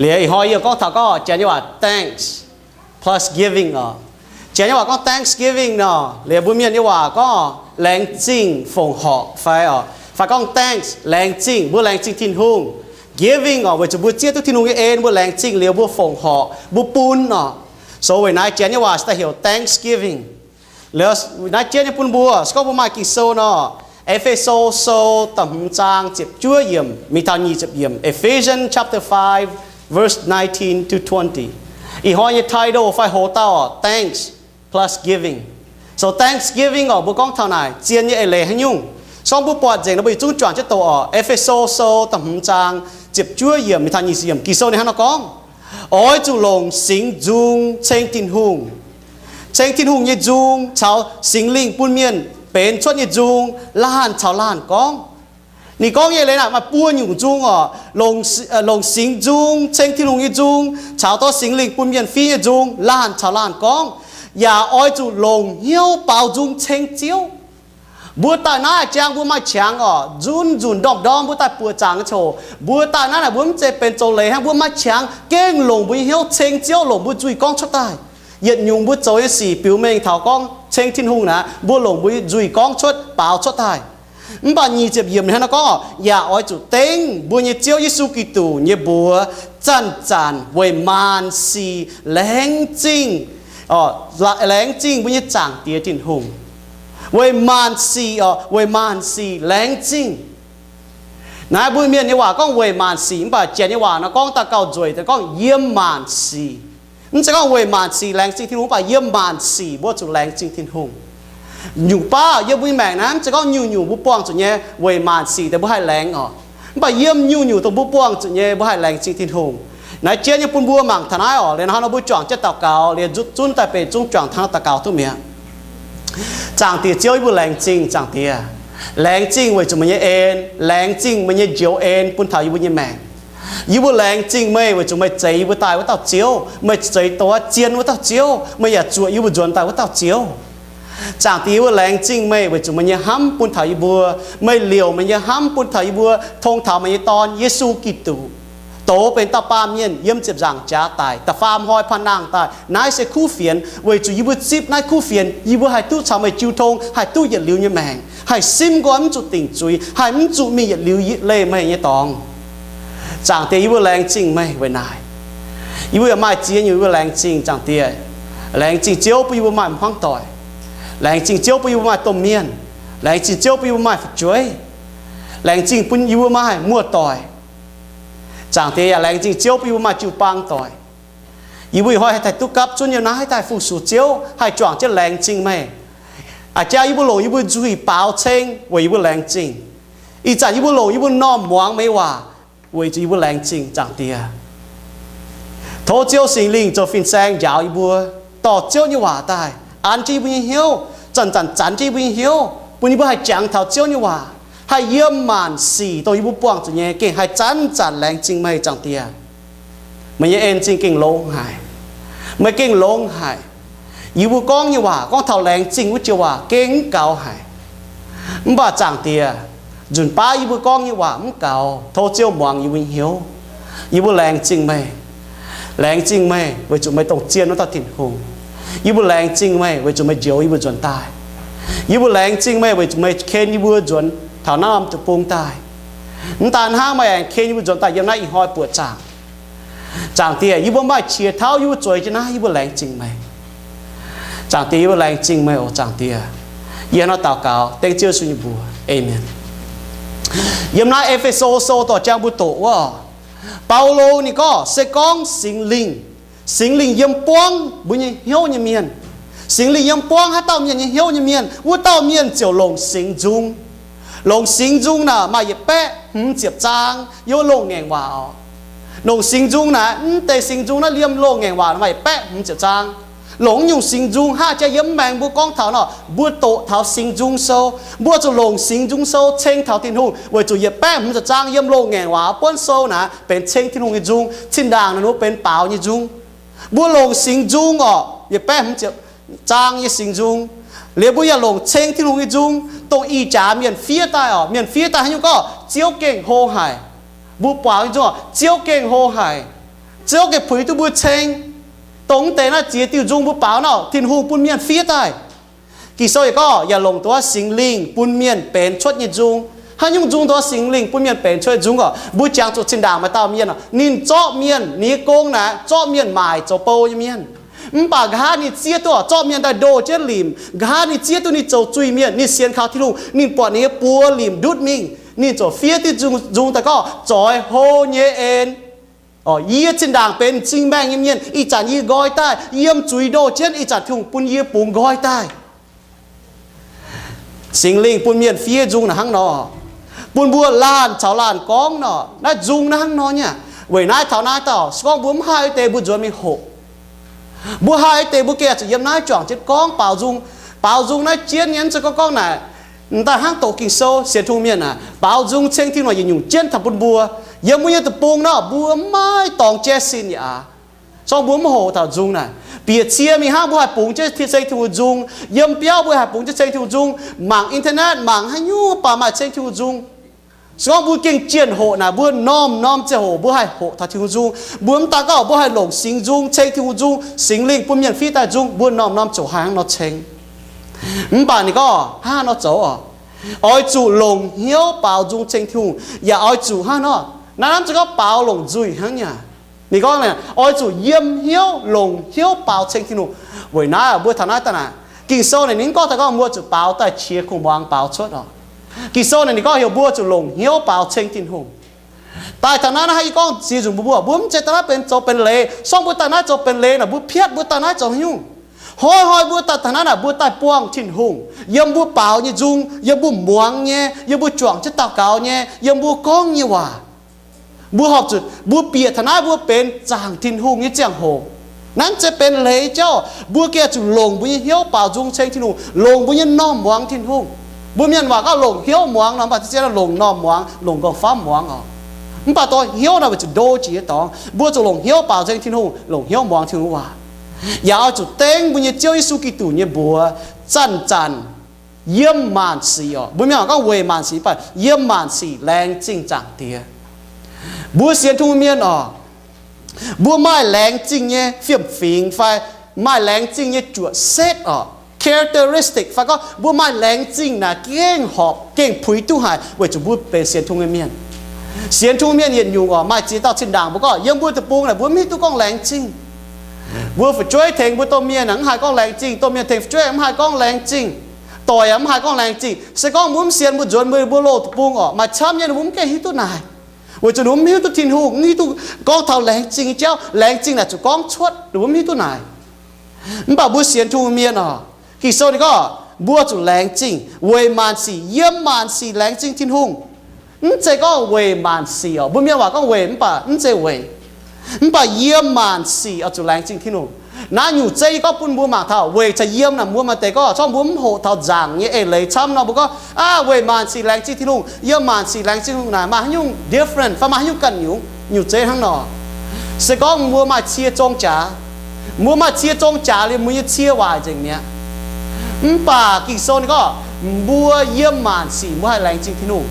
Liuz ih hnoi yie gorngv taux gorngv Janx nyei waac thanks plus giving oc. Janx nyei waac gorngv thanksgiving nor, liuz mbuo Mienh nyei waac gorngv laengz zingh fongc horc fai oc, fai gorngv thanks, laengz zingh, mbuo laengz zingh Tin-Hungh. Giving oc, weic zuqc mbuo zieqv duqv Tin-Hungh nyei en, mbuo laengz zingh liuz mbuo fongc horc, mbuo bun oc. So weic naaiv Janx nyei waac se daaih heuc thanksgiving. Liuz naaiv jienv nyei bun mbuo, se gorngv mbuo maaih Ging-Sou nor, E^fe^so Sou da'hmz zaang ziepc juov yiemc mingh taux nyic ziepc yiemc, Ephesians chapter five, verse nineteen to twenty. Ih hnoi nyei title fai hoc dauh thanks plus giving. So thanksgiving oc, mbuo gorngv taux naaic zien nyei eix leiz haaix nyungc. Se gorngv mbuo buatc nzengc nor mbuo yietc zungv juangc jienv doqc oc. E^fe^so Sou da'hmz zaang ziepc juov yiemc mingh taux nyic ziepc yiemc, Ging-Sou ninh hnangv nor gorngv, Oix zuqc longc singx nzung ceng Tin-Hungh. Ceng Tin-Hungh nyei nzung caux Singx Lingh bun mienh benx cuotv nyei nzung laanh caux laanh gorngv. Ninh gorngv nyei leiz naaic maaih buo nyungc nzung oc. Longc singx nzung, ceng Tin-Hungh nyei nzung, caux dorh Singx Lingh bun mienh fiev nyei nzung laanh caux laanh gorngv, yaac oix zuqc longc hnyouv baaux nzung ceng Ziouv. Mbuo daaih naaiv jangx mbuo maaih qangx oc, nzunc nzunc ndorm-ndorm mbuo daaih buoqc zaangc nyei coc, mbuo daaih naaiv naaic mbuo mv zeiz benx zoux leiz hnangv, mbuo maaih qangx gengh longc mbuo nyei hnyouv ceng Ziouv, longc mbuo nzuih gorngv cuotv daaih. Yietc nyungc mbuo zoux nyei sic biux mengh taux gorngv ceng Tin-Hungh naaic, mbuo longc mbuo nzuih gorngv cuotv, baaux cuotv daaih. Mv baac nyic ziepc yiemc hnangv naaiv gorngv, yaac oix zuqc dengv mbuo nyei Ziouv Yesu Giduc nyei mbuox zanc-zanc weic maanc sic laengz zingh, laengz zingh mbuo nyei Zaangc Diex Tin-Hungh. Weic maanc sic oc, weic maanc sic laengz zingh. Naaiv mbuo Mienh nyei waac gorngv weic maanc sic, mv baac Janx nyei waac nor gorngv daaih gauh nzueic, gorngv yiem maanc sic. Mv zeiz gorngv weic maanc sic laengz zingh Tin-Hungh, mv baac yiem maanc sic mbuo zuqc laengz zingh Tin-Hungh. Nyungc baav yiem mbuo nyei maengc naaiv, mv zeiz gorngv nyungc-nyungc mbuo buangh zuqc nyei weic maanc sic deix mbuo haih laengz oc. Mv baac yiem nyungc-nyungc dongh mbuo buangh zuqc nyei mbuo haih laengz zingh Tin-Hungh. Naaiv jienv nyei bun mbuo mangc taux naaiv oc. Liuz hnangv nor mbuo juangc jienv daux gaux, liuz zunv daaih benx zungv juangc hnangv daux gaux duqv mi'aqv. Zaangc Diex Ziouv, yie mbuo laengz zingh, Zaangc Diex. Laengz zingh weic zuqc meih nyei en, laengz zingh meih nyei njoux en bun taux yie mbuo nyei maengc. Yie mbuo laengz zingh meih weic zuqc meih zeix yie mbuo daaih wuov dauh Ziouv, meih zeix douz zien wuov dauh Ziouv, meih yaac zuoqc yie mbuo nzuonx daaih wuov dauh Ziouv. Zaangc Diex, yie mbuo laengz zingh meih weic zuqc meih nyei hnamv bun taux yie mbuo, meih liouc meih nyei hnamv bun taux yie mbuo, tong taux meih nyei Dorn, Yesu Giduc, douz benx dauh baamh mienh yiem ziepc nzaangc jaax daic, da'faam hnoi paan nangh daaih. Naaiv se kuv fienx. Weic zuqc yie mbuo zipv naaiv kuv fienx, yie mbuo haih duqv caux meih jiu tong, haih duqv yietc liuz nyei maengc, haih simv nqoi mv zuqc dingc zuiz, haih mv zuqc mingh yietc liuz leih meih nyei dorngx. Zaangc Diex, yie mbuo laengz zingh meih weic naaic. Yie mbuo yaac maaih ziex nyungc yie mbuo laengz zingh, Zaangc Diex. Laengz zingh Ziouv bun yie mbuo maaih hmuangv doic. Laengz zingh Ziouv bun yie mbuo maaih domh mienh. Laengz zingh Ziouv bun yie mbuo maaih fu'jueiv. Laengz zingh bun yie mbuo maaih muoz-doic. Zaangc Diex, yaac laengz zingh Ziouv bun yie mbuo maaih jiu-baang doic. Yie mbuo ih hnoi haih taaih duqv gapv zunv yiem naaiv daaih fu-sux Ziouv, haih juangc jienv laengz zingh meih. A'jang yie mbuo longc yie mbuo nzuih baaux ceng weic yie mbuo laengz zingh. Ih zanc yie mbuo longc yie mbuo m'normh muangx meih nyei waac weic zuqc yie mbuo laengz zingh, Zaangc Diex. Tov Ziouv Singx Lingh zoux fin-saeng njaaux yie mbuo, dorh Ziouv nyei waac daaih an jienv yie mbuo nyei hnyouv, zanc-zanc zanc jienv yie mbuo nyei hnyouv, bun yie mbuo haih jangx taux Ziouv nyei waac, haih yiem maanc sic dongh yie mbuo buangh zuqc nyei gengh haih zanc-zanc laengz zingh meih, Zaangc Diex. Meih nyei en zingh gengh longx haic. Meih gengh longx haic. Yie mbuo gorngv nyei waac, gorngv taux laengz zingh wuov joux waac gengh mv gaux haic. Mv baac Zaangc Diex, nzunc baav yie mbuo gorngv nyei waac mv gaux, tov Ziouv muangx yie mbuo nyei hnyouv. Yie mbuo laengz zingh meih. Laengz zingh meih weic zuqc meih dongh zien wuov dauh Tin-Hungh. Yie mbuo laengz zingh meih weic zuqc meih njoux yie mbuo nzuonx daaih. Yie mbuo laengz zingh meih weic zuqc meih ken yie mbuo nzuonx taux naaiv norm deic-bung daaih. Mv daan hnangv, meih aengx ken yie mbuo nzuonx daaih yiem naaiv ih hnoi buoqc zaangc. Zaangc Diex, yie mbuo maaih qiex tauv yie mbuo zueiz jienv naaiv, yie mbuo laengz zingh meih. Zaangc Diex, yie mbuo laengz zingh meih oc, Zaangc Diex. Yie hnangv naaiv daux gaux dengv Ziouv Yesu nyei mbuox. Aamen. Yiem naaiv E^fe^so Sou dorh jangx mbuo doqc wuov, Baulo ninh gorngv se gorngv Singx Lingh, Singx Lingh yiem buangv mbuo nyei hnyouv nyei mienh, Singx Lingh yiem buangv haaix dauh mienh nyei hnyouv nyei mienh, wuov dauh mienh ziouc longc singx nzung. Longc singx nzung naaic maaih yietc baeqv hmz ziepc zaang yiem Loz-Ngaengc Waac oc. Longc singx nzung naaic, mv deix singx nzung naaiv yiem Loz-Ngaengc Waac maaih yietc baeqv hmz ziepc zaang. Longc nyungc singx nzung hnangv jaax yiem maengx mbuo gorngv taux nor, mbuo doqc taux singx nzung sou, mbuo zuqc longc singx nzung sou ceng taux Tin-Hungh, weic zuqc yietc baeqv hmz ziepc zaang yiem Loz-Ngaengc Waac buonv sou naaic benx ceng Tin-Hungh nyei nzung, cin-ndaangc naaic wuov benx baaux nyei nzung. Mbuo longc singx nzung oc, yietc baeqv hmz ziepc zaang nyei singx nzung. Liuz mbuo yaac longc ceng Tin-Hungh nyei nzung, dongh ih jaax mienh fiev daaih oc. Mienh fiev daaih haaix nyungc gorngv, Ziouv gengh hlo haic. Mbuo buatc nyei nzung oc, Ziouv gengh hlo haic. Ziouv gengh puix duqv mbuo ceng, dongh mv deix naaiv ziex diuh nzung mbuo baaux nor, Tin-Hungh bun mienh fiev daaih. Ging-Sou yaac gorngv, yaac longc duqv Singx Lingh bun mienh benx cuotv nyei nzung. Haaix nyungc nzung duqv Singx Lingh bun mienh benx cuotv nyei nzung orqc? Mbuo jangx zuqc zinh ndaangc maaih dauh mienh orqc, ninh zorqv mienh, ninh nyei gong naaic zorqv mienh maaic zoux bou nyei mienh. Mv baac nqa'haav ninh zieqv duqv orqc, zorqv mienh daaih ndoh jienv limc. Nqa'haav ninh zieqv duqv ninh zoux zuiz-mienh, ninh sienx kaux Tin-Hungh, ninh buatc ninh nyei buoz limc ndutv mingh, ninh ziouc fiev diuh nzung daaih gorngv, zoix hlo nyei en. Yie zinh ndaangc benx m'zing maengh nyei mienh, ih zanc yie nqoi daaih, yiem zuiz ndoh jienv, ih zanc Tin-Hungh bun yie bungx nqoi daaih. Singx Lingh bun mienh fiev nzung naaic hnangv nor. Bun mbuo laanh caux laanh gorngv nor, naaiv nzung naaiv hnangv nor nyei aqv. Weic naaiv taux naaiv dauh, se gorngv mbuo mv haih wuov deix mbuo nzuonx mingh hoqc. Mbuo haih wuov deix mbuo gengh zuqc yiem naaiv juangc jienv gorngv baaux nzung. Baaux nzung naaiv jienv nyei, se gorngv gorngv naaic, m'daaih hnangv doqc Ging-Sou sienx Tin-Hungh mienh aah, baaux nzung ceng Tin-Hungh yietc nyungc jienv taux bun mbuo. Yiem mbuo nyei deic-bung nor, mbuo maiv dorngx jaiv sin yaac aav. Se gorngv mbuo mv hoqc taux nzung naaic, bieqc cie mingh hnangv mbuo haih bungx jienv ceng Tin-Hungh nzung. Yiem biauv mbuo haih bungx jienv ceng Tin-Hungh nzung. Mangc internet mangc haaix nyungc baac maaih ceng Tin-Hungh nzung. Se gorngv mbuo gengh jienh hoqc naaic, mbuo norm-norm ziangh hoc mbuo haih hoqc taux Tin-Hungh nzung. Mbuo mv daan gorngv mbuo haih longc singx nzung ceng Tin-Hungh nzung, Singx Lingh bun mienh fiev daaih nzung, mbuo norm-norm ziouc haih hnangv nor ceng. Mv baac ninh gorngv hnangv nor zoux oc, oix zuqc longc hnyouv baaux nzung ceng Tin-Hungh, yaac oix zuqc hnangv nor, naaiv hnamv se gorngv baaux longc nzuih hnangv nyei. Ninh gorngv, oix zuqc yiem hnyouv longc hnyouv baaux ceng Tin-Hungh. Weic naaiv mbuo taux naaiv daaih naaic, Ging-Sou naaic ninh mv gorngv taux gorngv mbuo zuqc baaux daaih qiex kungx muangx baaux cuotv oc. Ging-Sou naaic ninh gorngv heuc mbuo zuqc longc hnyouv baaux ceng Tin-Hungh. Daaih taux naaiv, naaiv haih yie gorngv ziex nzunc mbuo, mbuo mv zeiz daaih naaiv benx zoux benx leiz. Se gorngv mbuo daaih naaiv zoux benx leiz naaic, mbuo piatv mbuo daaih naaiv zoux haaix nyungc? Hnoi-hnoi mbuo daaih taux naaiv naaic, mbuo daaih buangh Tin-Hungh yiem mbuo baaux nyei nzung, yiem mbuo muangx nyei, yiem mbuo juangc jienv daux gaux nyei, yiem mbuo gorngv nyei waac. Mbuo horpc zuqc mbuo bieqc taux naaiv mbuo benx zaangc Tin-Hungh nyei ziangh hoc. Naaiv zeiz benx leiz jauv, mbuo gengh zuqc longc mbuo nyei hnyouv baaux nzung ceng Tin-Hungh, longc mbuo nyei m'normh muangx Tin-Hungh. Mbuo mienh waac gorngv longc hnyouv muangx nor, mv baac zien longc m'normh muangx, longc m'nqorngv famv muangx oc. Mv baac dorh hnyouv naaic weic zuqc ndo jiex nyei dorngx. Mbuo zuqc longc hnyouv baaux nzeng Tin-Hungh, longc hnyouv muangx Tin-Hungh waac, yaac oix zuqc dengv mbuo nyei Ziouv Yesu Giduc nyei mbuox zanc-zanc, yiem maanc sic oc. Mbuo mienh waac gorngv weic maanc sic, mv baac yiem maanc sic laengz zingh Zaangc Diex. Mbuo sienx Tin-Hungh mienh oc, mbuo maaih laengz zingh nyei fiem-fingx fai maaih laengz zingh nyei juoqc setv oc, characteristic fai gorngv mbuo maaih laengz zingh naaic gengh horpc gengh puix duqv haic weic zuqc mbuo benx sienx Tin-Hungh nyei mienh. Sienx Tin-Hungh mienh yietc nyungc oc, maaih ziex dauh zinh ndaangc mbuo gorngv yiem mbuo deic-bung naaic mbuo mv hiuv duqv gorngv laengz zingh. Mbuo fu'jueiv tengx mbuo domh mienh naaic mv haih gorngv laengz zingh, domh mienh tengx fu'jueiv mv haih gorngv laengz zingh. Doic yaac mv haih gorngv laengz zingh. Se gorngv mbuo mv sienx, mbuo nzuonx mbuo, mbuo loz deic-bung oc, maaih camv nyei ninh mbuo mv gengh hiuv duqv naaic, weic zuqc ninh mbuo mv hiuv duqv Tin-Hungh, mv hiuv duqv gorngv taux laengz zingh nyei jauv. Laengz zingh naaic zuqc gorngv cuotv, ninh mbuo mv hiuv duqv naaic. Mv baac mbuo sienx Tin-Hungh mienh oc, Ging-Sou ninh gorngv mbuo zuqc laengz zingh weic maanc sic, yiem maanc sic laengz zingh Tin-Hungh. Mv zeiz gorngv weic maanc sic oc. Mbuo mienh waac gorngv weic, mv baac mv zeiz weic. Mv baac yiem maanc sic oix zuqc laengz zingh Tin-Hungh. Naaiv nyungc zeiv yie gorngv bun mbuo mangc taux weic caux yiem naaic, mbuo maaih deix gorngv se gorngv mbuo mv hoqc taux nzaangc nyei eix leiz camv nor, mbuo gorngv aav, weic maanc sic laengz zingh Tin-Hungh, yiem maanc sic laengz zingh Tin-Hungh naaic maaih haaix nyungc different fai maaih haaix nyungc ganh nyungc, nyungc zeiv hnangv nor. Se gorngv mbuo maaih cie zong jaax, mbuo maaih cie zong jaax liuz mbuo nyei cie waaic nzengc mi'aqv. Mv baac Ging-Sou ninh gorngv mbuo yiem maanc sic mbuo haih laengz zingh Tin-Hungh.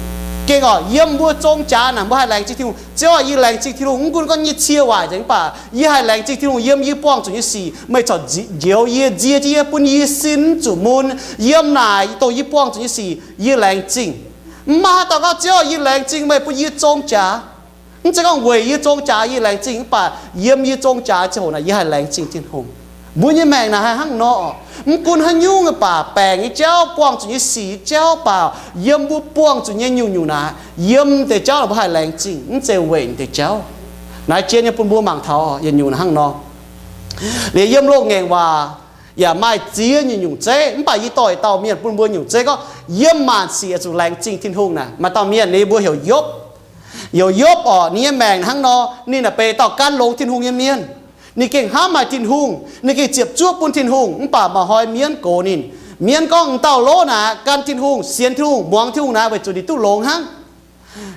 Gengh oc, yiem mbuo zong jaax naaic mbuo haih laengz zingh Tin-Hungh. Ziouv aac, yie laengz zingh Tin-Hungh, mv gunv gorngv yie nyei cie waaic nzengc mv baac yie haih laengz zingh Tin-Hungh yiem yie buangh zuqc nyei sic. Meih corc njoux yie, nzie jienv yie, bun yie sin zuqc mun. Yiem naaic dongh yie buangh zuqc nyei sic yie laengz zingh. Mv maaih haaix dauh gorngv, Ziouv aac, yie laengz zingh meih bun yie zong jaax. Mv zeiz gorngv weic yie zong jaax yie laengz zingh, mv baac yiem yie zong jaax ziangh hoc naaic yie haih laengz zingh Tin-Hungh. Mbuo nyei maengc naaic haih hnangv nor. Mv gunv haaix nyungc nyei baac, baengc nyei jauv, buangh zuqc nyei sic nyei jauv baac, yiem mbuo buangh zuqc nyei nyungc-nyungc naaic, yiem deix jauv naaic mbuo haih laengz zingh, mv zeiz weic deix jauv. Naaiv jien nyei bun mbuo mangc taux yietc nyungc naaic hnangv nor. Liuz yiem loz-ngaengc waac yaac maaih ziex nyungc-nyungc zeiv, mv baac yie dorh yietc dauh mienh bun mbuo nyungc zeiv gorngv yiem maanc sic oix zuqc laengz zingh Tin-Hungh naaic. Maaih dauh mienh ninh mbuo heuc Yopv. Heuc Yopv oc, ninh nyei maengc hnangv nor, ninh naaic benx dauh gan longx Tin-Hungh nyei mienh. Ninh gengh hnamv haic Tin-Hungh, ninh gengh ziepc zuoqv bun Tin-Hungh, mv baac maaih hnoi mienv gox ninh. Mienv gorngv, Dauh lov naaic gan Tin-Hungh, sienx Tin-Hungh, muangx Tin-Hungh naaic weic zuqc ninh duqv longx hnangv.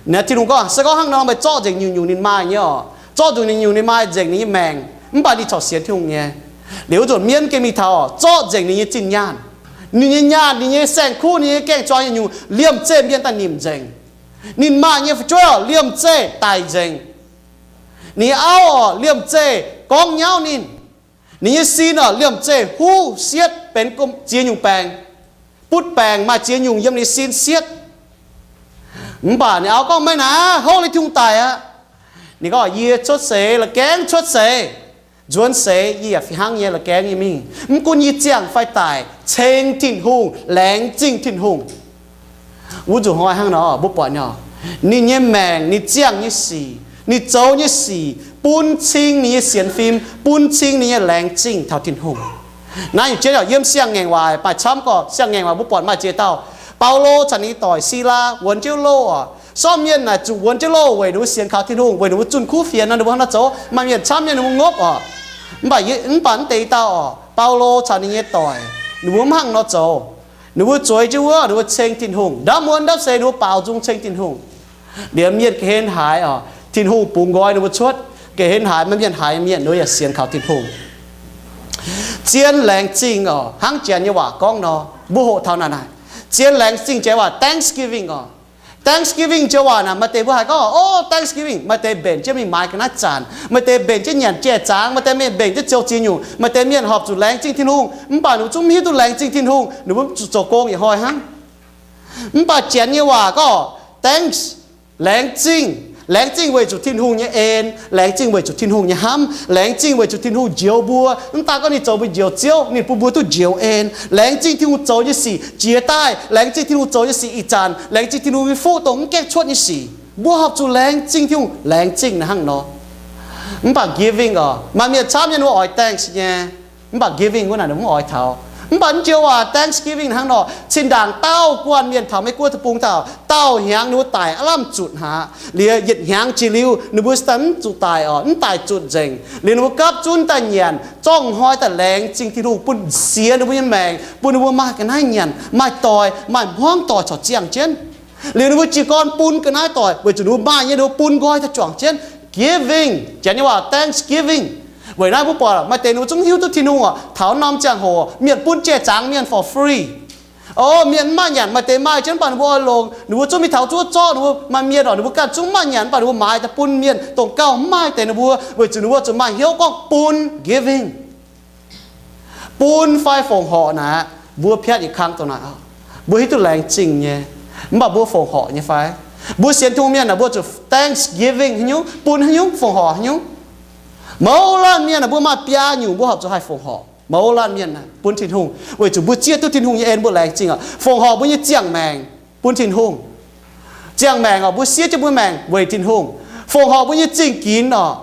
Naaiv Tin-Hungh gorngv, se gorngv hnangv nor, meih zorqv nzengc nyungc-nyungc ninh maaih nyei oc. Zorqv nzengc nyungc-nyungc ninh maaih, nzengc ninh nyei maengc, mv baac ninh corc sienx Tin-Hungh nyei. Liuz wuov nzunc mienv gengh mingh taux oc, zorqv nzengc ninh nyei zinh nyaanh, ninh nyei nyaanh, ninh nyei saeng-kuv, ninh nyei gaeng-zuangx yietc nyungc liemh zeih mienh daaih nimc nzengc. Ninh maaih nyei fu'jueiv oc, liemh zeih daic nzengc. Ninh nyei auv orqc, liemh zeih gorngv nyauv ninh. Ninh nyei sin orqc, liemh zeih huv sietv benx ziex nyungc baengc, butv baengc, maaih ziex nyungc yiem ninh nyei sin sietv. Mv baac ninh auv gorngv, Maiv naaic, houv liuz Tin-Hungh daic aqv. Ninh gorngv, Yie cuotv seix, la'gaengv cuotv seix, nzuonx seix, yie yaac fih hnangv nyei la'gaengv nyei mingh. Mv gunv yie ziangh fai daic, ceng Tin-Hungh, laengz zingh Tin-Hungh. Wuov nzunc hnoi hnangv nor, mbuo buatc nyei, ninh nyei maengc, ninh ziangh nyei sic, ninh zoux nyei sic, bun cing ninh nyei sienx fim, bun cing ninh nyei laengz zingh taux Tin-Hungh. Naaiv nyungc jienv yaac yiem Siang-Ngaengc Waac maaih camv gorqv. Siang-Ngaengc Waac mbuo buatc maaih ziex dauh, Baulo caux ninh nyei doic Silaa wuonx jienv loh oc. Sortv mienh naaic zuqc wuonx jienv loh weic ninh mbuo sienx kaux Tin-Hungh, weic ninh mbuo zunh kuv fienx nor, ninh mbuo hnangv nor zoux. Maaih mienh camv mienh ninh mbuo ngopv oc. Mv baac, mv baac mv deix dauh oc, Baulo caux ninh nyei doic, ninh mbuo mv hnangv nor zoux. Ninh mbuo zueiz jienv wuov, ninh mbuo ceng Tin-Hungh. Ndapv muonz ndapv seix ninh mbuo baaux nzung ceng Tin-Hungh. Liemh mienh ga'hlen haaix oc, Tin-Hungh bungx nqoi ninh mbuo cuotv. Ga'hlen haaix, maiv mienh haaix mienh, ninh mbuo yaac sienx kaux Tin-Hungh. Zien laengz zingh oc, hnangv Janx nyei waac gorngv nor, mbuo hoqc taux naaic naaic. Zien laengz zingh jiex waac thanksgiving oc. Thanksgiving jiex waac naaic, maaih deix mbuo haiz gorngv, O, thanksgiving, maaih deix mbenc jienv mingh maaiz ga'naaiv zanc, maaih deix mbenc jienv nyanc jai-zaangc, maaih deix mienh mbenc jienv ziouc ziex nyungc, maaih deix mienh horpc zuqc laengz zingh Tin-Hungh. Mv baac ninh mbuo zungv mv hiuv duqv laengz zingh Tin-Hungh, ninh mbuo zuqc zoux gong yietc hnoi hnangv. Mv baac Janx nyei waac gorngv, thanks, laengz zingh. Laengz zingh weic zuqc Tin-Hungh nyei en, laengz zingh weic zuqc Tin-Hungh nyei hnamv, laengz zingh weic zuqc Tin-Hungh njoux mbuo. Mv daan gorngv ninh zoux mbuo njoux Ziouv, ninh bun mbuo duqv njoux en. Laengz zingh Tin-Hungh zoux nyei sic jiex daaih, laengz zingh Tin-Hungh zoux nyei sic ih zanc, laengz zingh Tin-Hungh nyei fuqv dongh mv gaengh cuotv nyei sic. Mbuo horpc zuqc laengz zingh Tin-Hungh, laengz zingh naaic hnangv nor. Mv baac giving oc, maaih mienh camv nyei ninh mbuo oix thanks nyei, mv baac giving wuov naaic ninh mbuo mv oix taux. Mv baac mv joux waac thanksgiving hnangv nor, zinh ndaangc daauh guanh mienh taux Meiv Guoqv deic-bung dauh, daauh hnyangx ninh mbuo daic aav lamh zutc haic. Liuz yietc hnyangx jiex liuz ninh mbuo daaih mv zuqc daic oc, mv daic zutc nzengc. Liuz ninh mbuo gapv zunv daaih nyanc, zorngh hnoi daaih laengz zingh Tin-Hungh bun siex ninh mbuo nyei maengc, bun ninh mbuo maaih ga'naaiv nyanc, maaih doix, maaih hmuangv doic corc ziangh jienv. Liuz ninh mbuo jiez gorn bun ga'naaiv doic weic zuqc ninh mbuo maaih nyei, ninh mbuo bun nqoi daaih juangc jienv. Giving, Janx nyei waac thanksgiving. Weic naaiv mbuo buatc maaih deix ninh mbuo zungv hiuv duqv Tin-Hungh oc, taux norm ziangh hoc mienh bun jai-zaangc mienh for free. O, mienh mv maaih nyanc, maaih deix maaih jienv, mv baac ninh mbuo oix longx, ninh mbuo zungv mingh taux zuov zorqv, ninh mbuo maaih mienh oc, ninh mbuo ganh zungv mv maaih nyanc, mv baac ninh mbuo maaiz daaih bun mienh, dongh gauh mv maaih deix ninh mbuo, weic zuqc ninh mbuo zuqc maaih hnyouv gorngv bun, giving. Bun fai fongc horc naaic, mbuo piatv yietc kang dongh naaic, mbuo hiuv duqv laengz zingh nyei, mv baac mbuo fongc horc nyei fai? Mbuo sienx Tin-Hungh mienh naaic, mbuo zuqc thanksgiving haaix nyungc, bun haaix nyungc, fongc horc haaix nyungc? Mouz laanh mienh naaic, mbuo maaih biaa nyungc mbuo horpc zuqc haih fongc horc. Mouz laanh mienh naaic bun Tin-Hungh weic zuqc mbuo zieqv duqv Tin-Hungh nyei en, mbuo laengz zingh oc. Fongc horc mbuo nyei ziangh maengc, bun Tin-Hungh. Ziangh maengc oc, mbuo siev jienv mbuo maengc weic Tin-Hungh. Fongc horc mbuo nyei zingh ginx oc.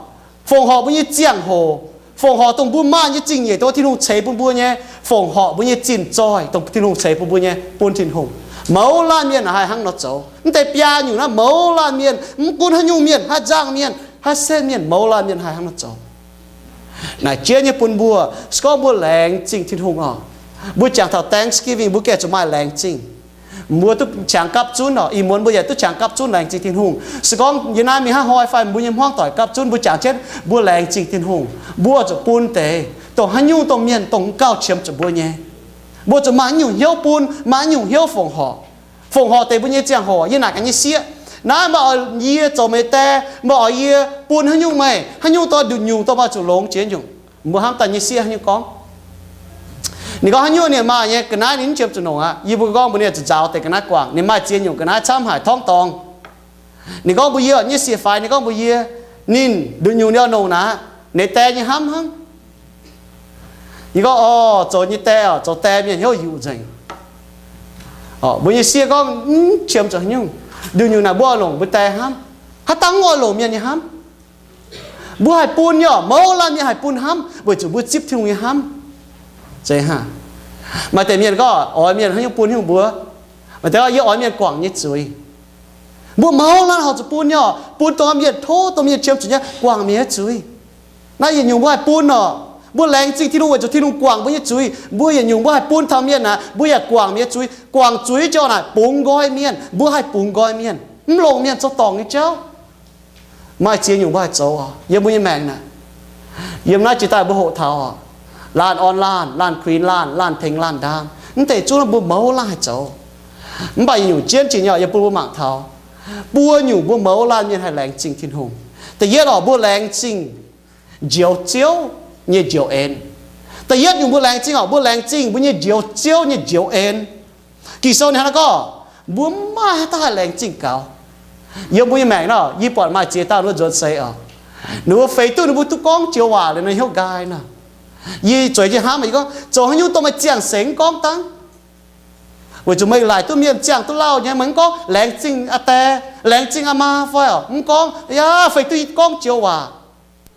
Fongc horc mbuo nyei ziangh hoc. Fongc horc dongh mbuo maaih nyei zingh nyeic, dongh Tin-Hungh ceix bun mbuo nyei. Fongc horc mbuo nyei zinh zoih, dongh Tin-Hungh ceix bun mbuo nyei, bun Tin-Hungh. Mouz laanh mienh haih hnangv nor zoux. Mv deix biaa nyungc naaiv mouz laanh mienh, mv gunv haaix nyungc mienh, haaix nzangc mienh, haaix setv mienh, mouz laanh mienh haih hnangv nor zoux. Naaic jienv nyei bun mbuo, se gorngv mbuo laengz zingh Tin-Hungh oc. Mbuo jangx taux Thanksgiving, mbuo gengh zuqc maaih laengz zingh. Mbuo duqv qangx gapv zunv oc. Ih muonz mbuo yaac duqv qangx gapv zunv laengz zingh Tin-Hungh. Se gorngv yie naaiv mingh hnangv hnoi fai mbuo nyei hmuangv doic gapv zunv, mbuo jangx jienv mbuo laengz zingh Tin-Hungh. Mbuo zuqc bun deix, dongh haaix nyungc dongh mienh dongh gauh qiemx zuqc mbuo nyei. Mbuo zuqc maaih nyungc hnyouv bun, maaih nyungc hnyouv fongc horc. Fongc horc deix mbuo nyei ziangh hoc, yie naaic gaax nyei sieqv, naaiv meih oix yie zoux meih die, meih oix yie bun haaix nyungc meih, haaix nyungc dongh nduqc nyungc dongh meih zuqc longx jiex nyungc. Mbuo hnamv daaih nyei sieqv haaix nyungc gorngv. Ninh gorngv haaix nyungc ninh maaih nyei ga'naaiv ninh mv qiemx zuqc longc aqv. Yie mbuo gorngv mbuox ninh zuqc nzaaux deix ga'naaiv guangc, ninh maaih ziex nyungc ga'naaiv camv haic torngv dorngx. Ninh gorngv mbuox yie, nyei sieqv faix, ninh gorngv mbuox yie, ninh nduqc nyungc ninh oix longc naaic, ninh die nyei hnamv hnangv. Yie gorngv, Orv, zoux nyei die oc, zoux die mienh hnyouv yuqc nzengc. Mbuo nyei sieqv gorngv, Mv qiemx zuqc haaix nyungc. Nduqc nyungc naaic mbuo oix longc mbuo die hnamv. Haaix dangh mv oix longc mienh nyei hnamv? Mbuo haih bun nyei oc, mouz laanh mienh haih bun hnamv weic zuqc mbuo zipv Tin-Hungh nyei hnamv. Maaih deix mienh gorngv oix mienh haaix nyungc bun haaix nyungc mbuo. Maaih deix gorngv, Yie oix mienh guangc nyei zuiz. Mbuo mouz laanh horpc zuqc bun nyei oc, bun dongh mienh tov, dongh mienh qiemx zuqc nyei, guangc mienh nyei zuiz. Naaiv yietc nyungc mbuo haih bun oc. Mbuo laengz zingh Tin-Hungh weic zuqc Tin-Hungh guangc mbuo nyei zuiz. Mbuo yietc nyungc mbuo haih bun taux mienh naaic, mbuo yaac guangc mienh nyei zuiz. Guangc zuiz jauv naaic bungx nqoi mienh, mbuo haih bungx nqoi mienh, mv longc mienh zoux dorngc nyei jauv. Maaih ziex nyungc mbuo haih zoux oc, yiem mbuo nyei maengc naaic. Yiem naaiv jiex daaih mbuo hoqc taux oc, laanh orn laanh, laanh kuinx laanh, laanh tengx laanh ndaam, mv deix zungv mbuo mouz laanh haih zoux. Mv baac yietc nyungc jienv jiex nyei oc, yie bun mbuo mangc taux buo nyungc mbuo mouz laanh mienh haih laengz zingh Tin-Hungh. Da'yietv oc, mbuo laengz zingh njoux Ziouv nyei njoux en. Da'yietv nyungc mbuo laengz zingh oc, mbuo laengz zingh mbuo nyei njoux Ziouv nyei njoux en. Ging-Sou ninh hnangv naaiv gorngv, mbuo mv maaih haaix dauh haih laengz zingh gaux. Yiem mbuo nyei maengc nor, yie buatc maaih ziex dauh ninh mbuo nzuonx seix oc, ninh mbuo feix duqv ninh mbuo duqv gorngv joux waac liuz nor hnyouv nqaai nor. Yie zueiz jienv hnamv, yie gorngv, zoux haaix nyungc dongh meih ziangh seix mv gorngv dangv? Weic zuqc meih laaic duqv mienh ziangh duqv lauh nyei, meih mv gorngv laengz zingh aa die, laengz zingh aa maa fai oc, mv gorngv, yaac feix duqv yie gorngv joux waac,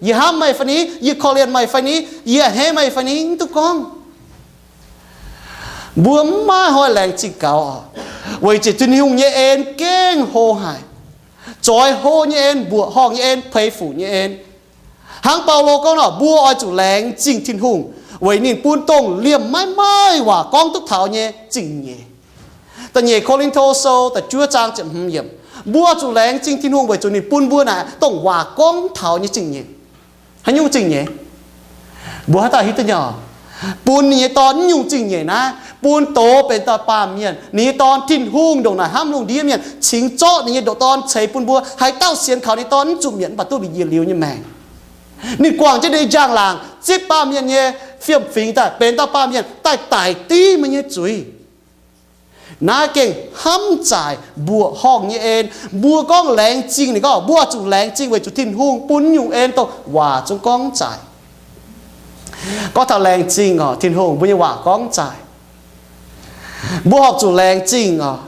yie hnamv meih fai ni, yie korv-lienh meih fai ni, yie a'hneiv meih fai ni, mv duqv gorngv. Mbuo mv maaih hnoi laengz zingh gaux oc, weic zuqc Tin-Hungh nyei en gengh hlo haic. Zoix hlo nyei en, mbuoqc horngh nyei en, peix fuc nyei en. Hnangv Baulo gorngv nor, mbuo oix zuqc laengz zingh Tin-Hungh, weic ninh bun dongh liemh maiv maaih waac gorngv duqv taux nyei zingh nyeic. Da'nyeic Ko^lin^to Sou da'juov zaang ziepc hmz yiemc, mbuo zuqc laengz zingh Tin-Hungh weic zuqc ninh bun mbuo naaic dongh waac gorngv taux nyei zingh nyeic. Haaix nyungc zingh nyeic? Mbuo haaix dauh hiuv duqv nyei? Bun ninh nyei Dorn nyungc zingh nyeic naaiv, bun doz benx dauh baamh mienh. Ninh nyei Dorn, Tin-Hungh, ndongc naaic hnamv lungh ndiev mienh, cingx zorqv ninh nyei ndoqc Dorn ceix bun mbuo. Haaix dauh sienx kaux ninh nyei Dorn mv zuqc mietc mv baac duqv yietc liuz nyei maengc. Ninh guangc jienv ninh nyei njang-laangc zipv baamh mienh nyei fiem-fingx daaih benx dauh baamh mienh daaih daic div meih nyei zuiz. Naaiv gengh hnamv zaaic mbuoqc horngh nyei en. Mbuo gorngv laengz zingh, ninh gorngv mbuo zuqc laengz zingh weic zuqc Tin-Hungh bun nyungc en dongh waac zungv gorngv zaaic. Gorngv taux laengz zingh oc, Tin-Hungh mbuo nyei waac gorngv zaaic. Mbuo horpc zuqc laengz zingh oc.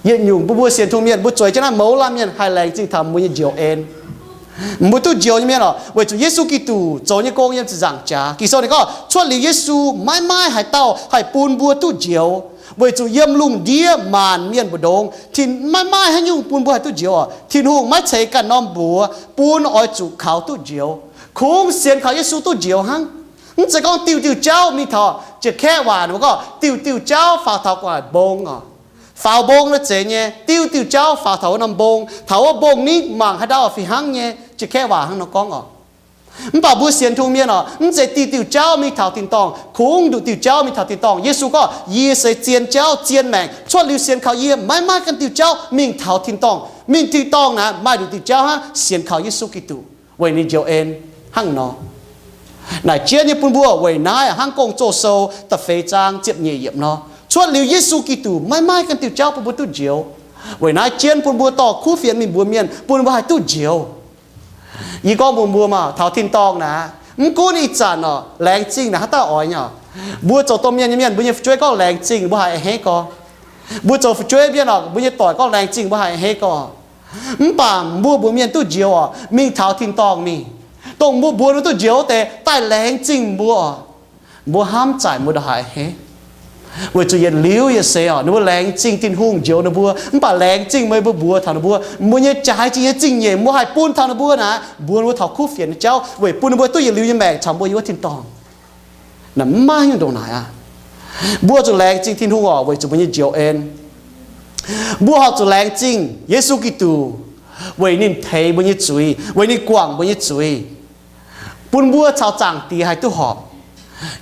Yietc nyungc bun mbuo sienx Tin-Hungh mienh, mbuo zueiz jienv naaiv mouz laanh mienh haih laengz zingh taux mbuo nyei njoux en. Mbuo duqv njoux nyei mienh oc, weic zuqc Yesu Giduc zoux nyei gong yiem ziepc nzaangc jaax. Ging-Sou ninh gorngv, cuotv liuz Yesu maiv maaih haaix dauh haih bun mbuo duqv njoux, weic zuqc yiem lungh ndiev maanc mienh mbu'ndongx maiv maaih haaix nyungc bun mbuo haih duqv njoux oc. Tin-Hungh maiv ceix ganh norm mbuox bun oix zuqc kaux duqv njoux. Kungx sienx kaux Yesu duqv njoux hnangv. Mv zeiz gorngv diuh diuh jauv mingh taux jiex kaeqv waac, ninh mbuo gorngv diuh diuh jauv faaux taux gu'nguaaic mbong oc. Faaux mbong nor zeiz nyei, diuh diuh jauv faaux taux wuov norm mbong. Taux wuov mbong ningv mangc haaix ndau fih hnangv nyei, jiex kaeqv waac hnangv nor gorngv oc. Mv baac mbuo sienx Tin-Hungh mienh oc, mv zeiz diuh diuh jauv mingh taux tin-dorngh. Kungx nduqc diuh jauv mingh taux tin-dorngh. Yesu gorngv, yie se zien jauv, zien maengc. Cuotv liuz sienx kaux yie, maiv maaih ganh diuh jauv mingh taux tin-dorngh. Mingh tin-dorngh naaic maaih nduqc diuh jauv hnangv, sienx kaux Yesu Giduc weic ninh njoux en hnangv nor. Naaic jienv nyei bun mbuo weic naaiv hnangv Gong-Zoh Sou da'feix zaang ziepc nyeic yiemc nor, cuotv liuz Yesu Giduc maiv maaih ganh diuh jauv bun mbuo duqv njoux. Weic naaiv jienv bun mbuo dorh kuv fienx mingh mbuox mienh bun mbuo haih duqv njoux. Yie gorngv mbuox mbuo maah, taux tin-dorngh naaic, mv gunv ih zanc oc, laengz zingh naaic haaix dauh oix nyei oc. Mbuo zoux domh mienh nyei mienh, mbuo nyei fu'jueiv gorngv laengz zingh, mbuo haih a'hneiv gorx. Mbuo zoux fu'jueiv mienh oc, mbuo nyei doic gorngv laengz zingh, mbuo haih a'hneiv gorx. Mv baac mbuo mbuox mienh duqv njoux oc, mingh taux tin-dorngh mingh, dongh mbuo mbuox ninh duqv njoux wuov deix daaih laengz zingh mbuo oc. Mbuo hnamv zaaic mbuo ndongc haaix a'hneiv. Weic zuqc yietc liuz yietc seix oc, ninh mbuo laengz zingh Tin-Hungh njoux ninh mbuo, mv baac laengz zingh meih mbuo mbuox taux ninh mbuo, mbuo nyei jaaix zingh nyei zingh nyeic mbuo haih bun taux ninh mbuo naaic, mbuox ninh mbuo taux kuv fienx nyei jauv weic bun ninh mbuo duqv yietc liuz nyei maengc caux mbuo yiem wuov tin-dorngh. Naaic mv maaih nyungc ndongc naaic aqv. Mbuo zuqc laengz zingh Tin-Hungh oc, weic zuqc mbuo nyei njoux en. Mbuo horpc zuqc laengz zingh Yesu Giduc weic ninh teix mbuo nyei zuiz, weic ninh guangc mbuo nyei zuiz, bun mbuo caux Zaangc Diex haih duqv horpc.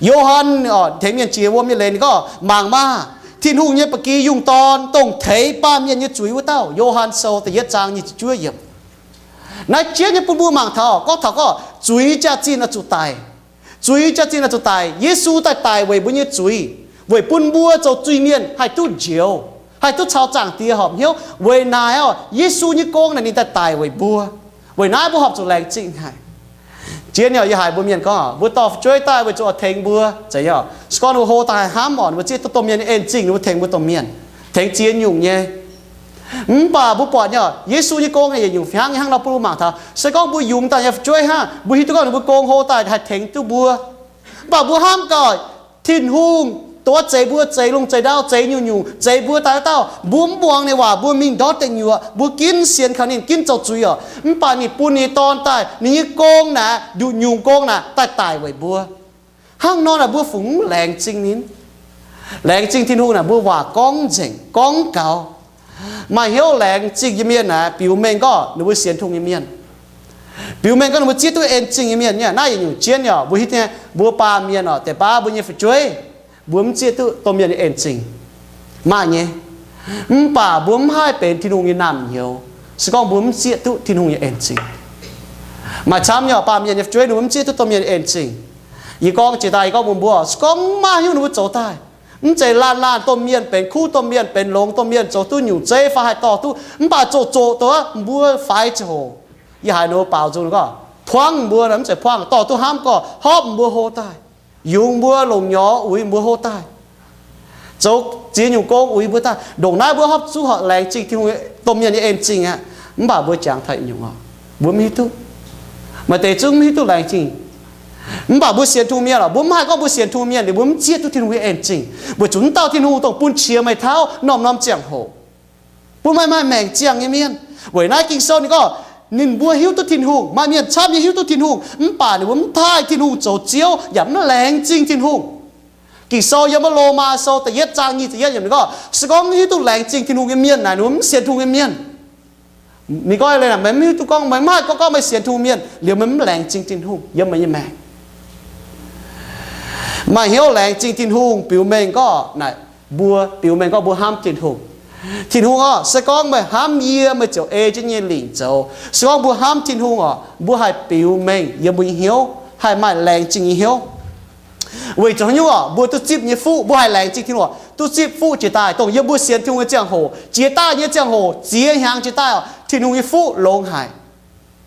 Yo^han oc, tengx mienh jiex wuom nyei leiz ninh gorngv, mangc maah! Tin-Hungh nyei ba'gi yungh dorn, dongh teix baamh mienh nyei zuiz wuov dauh. Yo^han Sou da'yietv zaang nyic ziepc juov yiemc. Naaiv jienv nyei bun mbuo mangc taux, gorngv taux gorngv zuiz jaax-zinh oix zuqc daic. Zuiz jaax-zinh oix zuqc daic. Yesu daaih daic weic mbuo nyei zuiz, weic bun mbuo zoux zuiz-mienh haih duqv njoux, haih duqv caux Zaangc Diex horpc hnyouv. Weic naaic oc, Yesu nyei gong naaic ninh daaih daic weic mbuo. Weic naaiv mbuo horpc zuqc laengz zingh haic. Jienv nyei oc, yie haiz mbuo mienh gorngv, mbuo dorh fu'jueiv daaih weic zuqc oix tengx mbuo, zeiz nyei oc. Se gorngv ninh mbuo hlo daaih haih hnamv oc, ninh mbuo zieqv duqv domh mienh nyei en-zingh, ninh mbuo tengx mbuo domh mienh, tengx ziex nyungc nyei. Mv baac mbuo buatc nyei oc, Yesu nyei gong naaic yietc nyungc fih hnangv nyei hnangv nor bun mbuo mangc taux, se gorngv mbuo yungz daaih nyei fu'jueiv hnangv, mbuo hiuv duqv gorngv ninh mbuo gong hlo daaih haih tengx duqv mbuo. Mv baac mbuo hnamv gaax, Tin-Hungh dongh zeix mbuo, zeix lungh zeix ndau, zeix nyungc-nyungc, zeix mbuo daaih wuov dauh, mbuo mv muangx ninh waac, mbuo mingh ndortv deic nyuoqc, mbuo ginv sienx kaux ninh, ginv zoux zuiz oc. Mv baac ninh bun ninh nyei Dorn daaih, ninh nyei gong naaic, nduqc nyungc gong naaic daaih daic weic mbuo. Hnangv nor naaic mbuo fungc mv laengz zingh ninh? Laengz zingh Tin-Hungh naaic mbuo waac gorngv nzengc, gorngv gaux. Maaih hnyouv laengz zingh nyei mienh naaic biux mengh gorngv ninh mbuo sienx Tin-Hungh nyei mienh, biux mengh gorngv ninh mbuo zieqv duqv en-zingh nyei mienh. Naaiv yietc nyungc jienv nyei oc, mbuo hiuv duqv nyei, mbuo baamh mienh oc, deix baav mbuo nyei fu'jueiv, mbuo mv zieqv duqv domh mienh nyei en-zingh. Maaih nyei. Mv baac mbuo mv haih benx Tin-Hungh nyei naamh nyouz se gorngv mbuo mv zieqv duqv Tin-Hungh nyei en-zingh. Maaih camv nyei baamh mienh nyei fu'jueiv ninh mbuo mv zieqv duqv domh mienh en zingh. Yie gorngv jiex daaih, yie gorngv mbuox mbuo, se gorngv mv maaih hiuv ninh mbuo zoux daaih, mv zeiz laanh laanh domh mienh benx kuv, domh mienh benx longx, domh mienh zoux duqv nyungc zeiv fai haih dorh duqv, mv baac zoqc zoqc doqc mbuo faix ziangh hoc, yie haiz ninh mbuo baaux nzung gorngv, puangv mbuo, mv zeiz puangv, dorh duqv hnamv gorngv hopv mbuo hlo daaih, yungz mbuo longc nyorx uix mbuo hlo daaih, zoux ziex nyungc gong uix mbuo daaih. Ndongc naaiv mbuo hopv zuqc horpc laengz zingh Tin-Hungh domh mienh nyei en zingh aqv. Mv baac mbuo jangx taux nyungc oc, mbuo mv hiuv duqv. Maaih deix zungv mv hiuv duqv laengz zingh. Mv baac mbuo sienx Tin-Hungh mienh oc, mbuo mv haih gorngv mbuo sienx Tin-Hungh mienh liuz mbuo mv zieqv duqv Tin-Hungh nyei en zingh, weic zuqc mv dauh Tin-Hungh dongh bun qiex meih tauv norm-norm ziangh hoc. Bun meih maaih maengc ziangh nyei mienh. Weic naaiv Ging-Sou ninh gorngv, ninh mbuo hiuv duqv Tin-Hungh. Maaih mienh camv nyei hiuv duqv Tin-Hungh, mv baac ninh mbuo mv taaih Tin-Hungh zoux Ziouv, yaac mv laengz zingh Tin-Hungh. Ging-Sou yiem wuov Lomaa Sou da'yietv zaang nyic ziepc yietv yiemc ninh gorngv, se gorngv mv hiuv duqv laengz zingh Tin-Hungh nyei mienh naaic, ninh mbuo mv sienx Tin-Hungh nyei mienh. Ninh gorngv, meih mv hiuv duqv gorngv, meih mv haih gorngv, gorngv meih sienx Tin-Hungh mienh liuz meih mv laengz zingh Tin-Hungh yiem meih nyei maengc. Maaih hnyouv laengz zingh Tin-Hungh biux mengh gorngv naaic, mbuo biux mengh gorngv mbuo hnamv Tin-Hungh. Tin-Hungh orqc, se gorngv meih hnamv yie, meih ziouc ei jienv nyei lingc zoux. Se gorngv mbuo hnamv Tin-Hungh orqc, mbuo haih biux mengh yiem mbuo nyei hnyouv, haih maaih laengz zingh nyei hnyouv. Weic zuqc haaix nyungc orqc, mbuo duqv zipv nyei fuqv, mbuo haih laengz zingh Tin-Hungh orqc, duqv zipv fuqv jiex daaih, dongh yiem mbuo sienx Tin-Hungh nyei ziangh hoc, jiex daaih nyei ziangh hoc, ziex hnyangx jiex daaih orqc, Tin-Hungh nyei fuqv longx haic.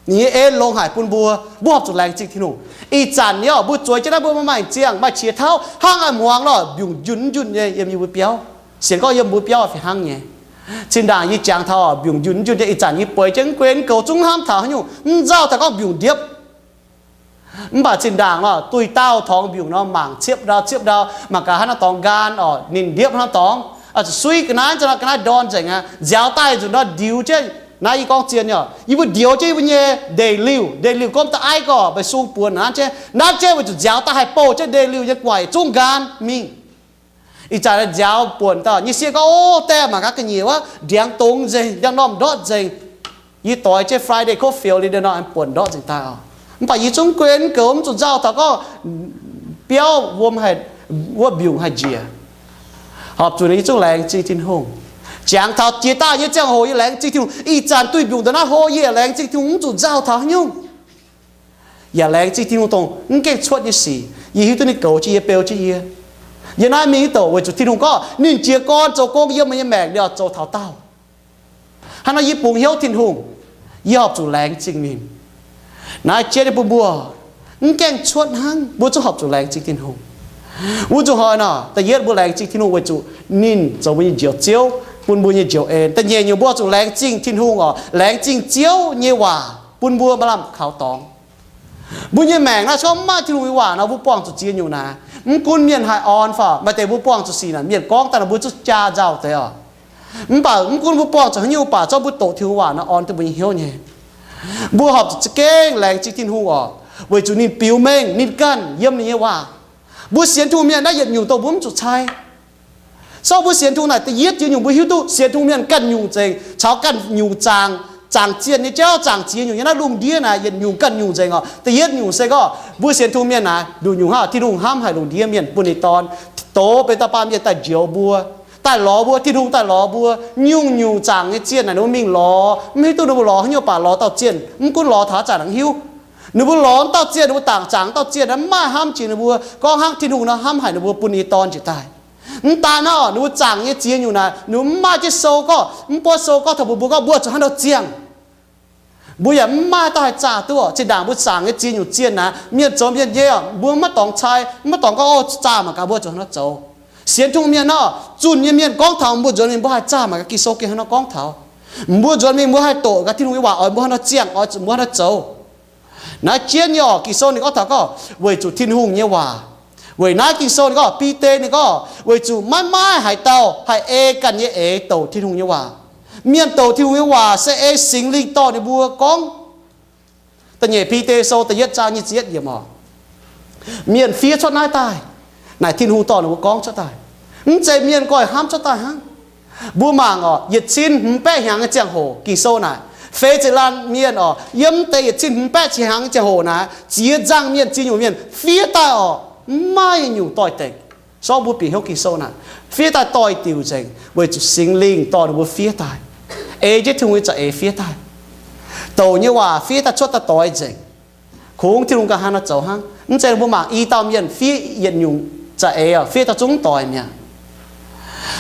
Ninh nyei en longx haic bun mbuo, mbuo horpc zuqc laengz zingh Tin-Hungh. Ih zanc nyei orqc, mbuo zueiz jienv naaiv mbuo maaih maengc ziangh, maaih qiex tauv, hnangv haaix muangx lorh mbiungc njunh njunh nyei yiem yie mbuo biauv. Sienx gorngv yiem mbuo biauv fih hnangv nyei. Zinh ndaangc yie jangx taux orqc, mbiungc njunh njunh nyei, ih zanc yie bueix jienv mv guei mv goux, zungv hnamv taux haaix nyungc, mv nzauh taux gorngv mbiungc ndiepv. Mv baac zinh ndaangc nor, duih dauh torngx mbiungc nor, mangc ciepv ndau ciepv ndau, mangc gaax haaix norm dorngx nqaang orqc, ninh ndiepv haaix norm dorngx, zuqc suiv ga'naaiv, ga'naaiv ndorn nzengc aqv. Nziaaux daaih nzunc nor ndiux jienv. Naaiv yie gorngv zien nyei, yie mbuo ndioux jienv yie mbuo nyei ndeic liuh, ndeic liuh gomv da'aiv gorqv, mbeix sung buonc nanv jienv, nanv jienv weic zuqc nziaaux daaih haih bouh jienv ndeic liuh nyei guaic zungv nqaang mingh. Ih zanc nziaaux buonc daaih, nyei sieqv gorngv, ov, daaih mangc gaax ga'nyiec wuov, ndiangx dongz nzengc, ndiangx-normh ndortv nzengc. Yie doix jienv Friday Cold Field liuz nor, buonc ndortv nzengc daaih oc. Mv baac yie zungv guei mv goux, mv zuqc nzauh taux gorngv biauv wuom, wuov mbiungc haih njiec. Horpc zuqc yie zungv laengz zingh Tin-Hungh. Jangx taux jiex daaih nyei ziangh hoc yie laengz zingh Tin-Hungh. Ih zanc duih mbiungc ndongc naaiv hlo yie laengz zingh Tin-Hungh, mv zuqc nzauh taux haaix nyungc. Yaac laengz zingh Tin-Hungh dongh mv gaengh cuotv nyei sic, yie hiuv duqv ninh goux jienv yie, beu jienv yie. Yie naaiv mingh douc weic zuqc Tin-Hungh gorngv ninh jiez gorn zoux gong yiem meih nyei maengc, ninh oix zoux taux daauh. Hnangv nor yie bungx hnyouv Tin-Hungh, yie horpc zuqc laengz zingh ninh. Naaiv jienv nyei bun mbuo mv gaengh cuotv hnangv, mbuo zungv horpc zuqc laengz zingh Tin-Hungh. Wuov nzunc hnoi nor, da'yietv mbuo laengz zingh Tin-Hungh weic zuqc ninh zoux mbuo nyei Njoux Ziouv, bun mbuo nyei njoux en. Da'nyeic nyungc mbuo zuqc laengz zingh Tin-Hungh oc, laengz zingh Ziouv nyei waac bun mbuo maaih lamh kaux dorngx. Mbuo nyei maengc naaiv se gorngv mv maaih Tin-Hungh nyei waac nor, mbuo buangh zuqc ziex nyungc naaic. Mv gunv mienh haih orn fai maaih deix mbuo buangh zuqc sic naaic, mienh gorngv daaih nor mbuo zungv jaa nzauh deix oc. Mv baac mv gunv mbuo buangh zuqc haaix nyungc baac, zorqv mbuo doqc Tin-Hungh waac nor orn duqv mbuo nyei hnyouv nyei. Mbuo horpc zuqc za'gengh laengz zingh Tin-Hungh oc, weic zuqc ninh biux mengh ninh ganh yiem ninh nyei waac. Mbuo sienx Tin-Hungh mienh naaiv yietc nyungc dongh mbuo mv zuqc cai. Sorng mbuo sienx Tin-Hungh naaic, da'yietv jiex nyungc mbuo hiuv duqv sienx Tin-Hungh mienh ganh nyungc nzengc, caux ganh nyungc zaangc, zaangc zienh nyei jauv, zaangc ziex nyungc nyei naaiv lungh ndiev naaic, yietc nyungc ganh nyungc nzengc oc. Da'yietv nyungc se gorngv mbuo sienx Tin-Hungh mienh naaic, nduqc nyungc hnangv Tin-Hungh hnamv haic lungh ndiev mienh, bun ninh Dorn dox benx dauh baamh mienh daaih njoux mbuo, daaih lorz mbuo, Tin-Hungh daaih lorz mbuo, nyungc-nyungc zaangc nyei zienh naaic ninh mbuo mingh lorz, mv hiuv duqv ninh mbuo lorz haaix nyungc baac lorz dauh zienh, mv gunv lorz taux haaix zanc hnangv hiuv. Ninh mbuo lorz dauh zienh, ninh mbuo dangc zaangc dauh zienh naaic mv maaih hnamv jiex ninh mbuo, gorngv hnangv Tin-Hungh nor hnamv haic ninh mbuo, bun ninh nyei Dorn njiec daaih. Mv daan naaiv, ninh mbuo zaangc nyei ziex nyungc naaic, ninh mbuo mv maaih jienv sou gorngv, mv buatc sou gorngv taux mbuox mbuo gorngv mbuo zuqc hnangv nor ziangh. Mbuo yaac mv maaih dauh haih zaah duqv. Zinh ndaangc mbuo zaangc nyei ziex nyungc zienh naaic, mienh zoux mienh nyei, mbuo maiv dorngx cai, maiv dorngx gorngv, o, zaah mangc gaax mbuo zuqc hnangv nor zoux. Sienx Tin-Hungh mienh nor, zunh nyei mienh gorngv taux mbuo nzuonx mingh, mbuo haih zaah mangc gaax Ging-Sou gengh hnangv nor gorngv taux. Mbuo nzuonx mingh mbuo haih doqc gaax Tin-Hungh nyei waac oix mbuo hnangv nor ziangh, oix zuqc mbuo hnangv nor zoux. Naaiv jienv nyei orqc, Ging-Sou ninh gorngv taux gorngv weic zuqc Tin-Hungh nyei waac. Weic naaiv Ging-Sou ninh gorngv, Bide ninh gorngv, weic zuqc maiv maaih haaix dauh haih ei ganh nyei eix douc Tin-Hungh nyei waac. Mienh douc Tin-Hungh nyei waac se ei Singx Lingh dorh ninh mbuo gorngv. Da'nyeic Bide Sou da'yietv zaang nyic ziepc yietv yiemc oc. Mienh fiev cuotv naaiv daaih, naaic Tin-Hungh dorh ninh mbuo gorngv cuotv daaih. Mv zeiz mienh goiv hnamv cuotv daaih hnangv. Mbuo mangc oc, yietc cin hmz baeqv hnyangx nyei ziangh hoc, Ging-Sou naaic, feix ziepc laanh mienh oc, yiem deix yietc cin hmz baeqv hnyangx nyei ziangh hoc naaic, ziex nzangh mienh, ziex nyungc mienh fiev daaih oc, mv maaih nyungc doix-dekc. Sorng mbuo bieqc hnyouv Ging-Sou naaic, fiev daaih doix-diuc nzengc, weic zuqc Singx Lingh dorh ninh mbuo fiev daaih, ei jienv Tin-Hungh nyei za'eix fiev daaih. Douc nyei waac fiev daaih cuotv daaih doix nzengc. Kungx Tin-Hungh ganh hnangv nor zoux hnangv. Mv zeiz mbuo mangc i dauh mienh fiev yietc nyungc za'eix fiev taux zungv doic mi'aqv.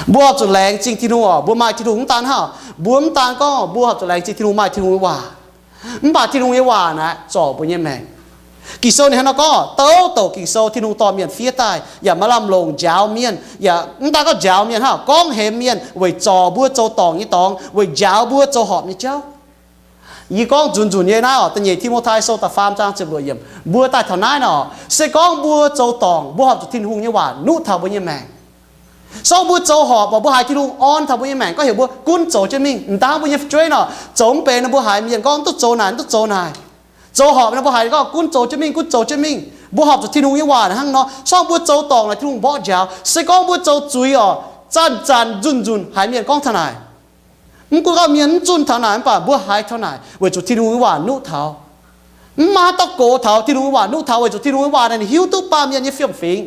Mbuo horpc zuqc laengz zingh Tin-Hungh oc. Mbuo maaih Tin-Hungh mv daan hnangv, mbuo mv daan gorngv mbuo horpc zuqc laengz zingh Tin-Hungh, maaih Tin-Hungh nyei waac. Mv baac Tin-Hungh nyei waac naaic zorc mbuo nyei maengc. Ging-Sou ninh hnangv nor gorngv, douc douc Ging-Sou Tin-Hungh dorh mienh fiev daaih yaac maiv lamh longc njaaux mienh, yaac mv daan gorngv njaaux mienh hnangv, gorngv hemx mienh weic zorc mbuo zoux dorngc nyei dorngx, weic njaaux mbuo zoux horpc nyei jauv. Yie gorngv nzunc nzunc nyei naaiv oc, da'nyeic Ti^mo^tai Sou da'faam zaang ziepc luoqc yiemc, mbuo daaih taux naaiv nor, se gorngv mbuo zoux dorngc, mbuo horpc zuqc Tin-Hungh nyei waac nuqv taux mbuo nyei maengc. Se gorngv mbuo zoux horpc, mbuo haiz Tin-Hungh orn taux mbuo nyei maengc, gorngv heuc mbuo gunv zoux jienv mingh. M'daaih mbuo nyei fu'jueiv nor, zoux mv benx nor, mbuo haiz mienh gorngv duqv zoux naaic, duqv zoux naaic, zoux horpc nor, mbuo haiz gorngv gunv zoux jienv mingh, gunv zoux jienv mingh. Mbuo horpc zuqc Tin-Hungh nyei waac hnangv nor, se gorngv mbuo zoux dorngc naaic, Tin-Hungh mborqv njaaux. Se gorngv mbuo zoux zuiz oc, zanc-zanc nzunc nzunc haiz mienh gorngv taux naaic, mv gunv gorngv mienh mv zunh taux naaic, mv baac mbuo haiz taux naaic weic zuqc Tin-Hungh nyei waac nuqv taux. Mv maaih haaix dauh gox taux Tin-Hungh nyei waac nuqv taux, weic zuqc Tin-Hungh nyei waac naaic hiuv duqv baamh mienh nyei fiem-fingx.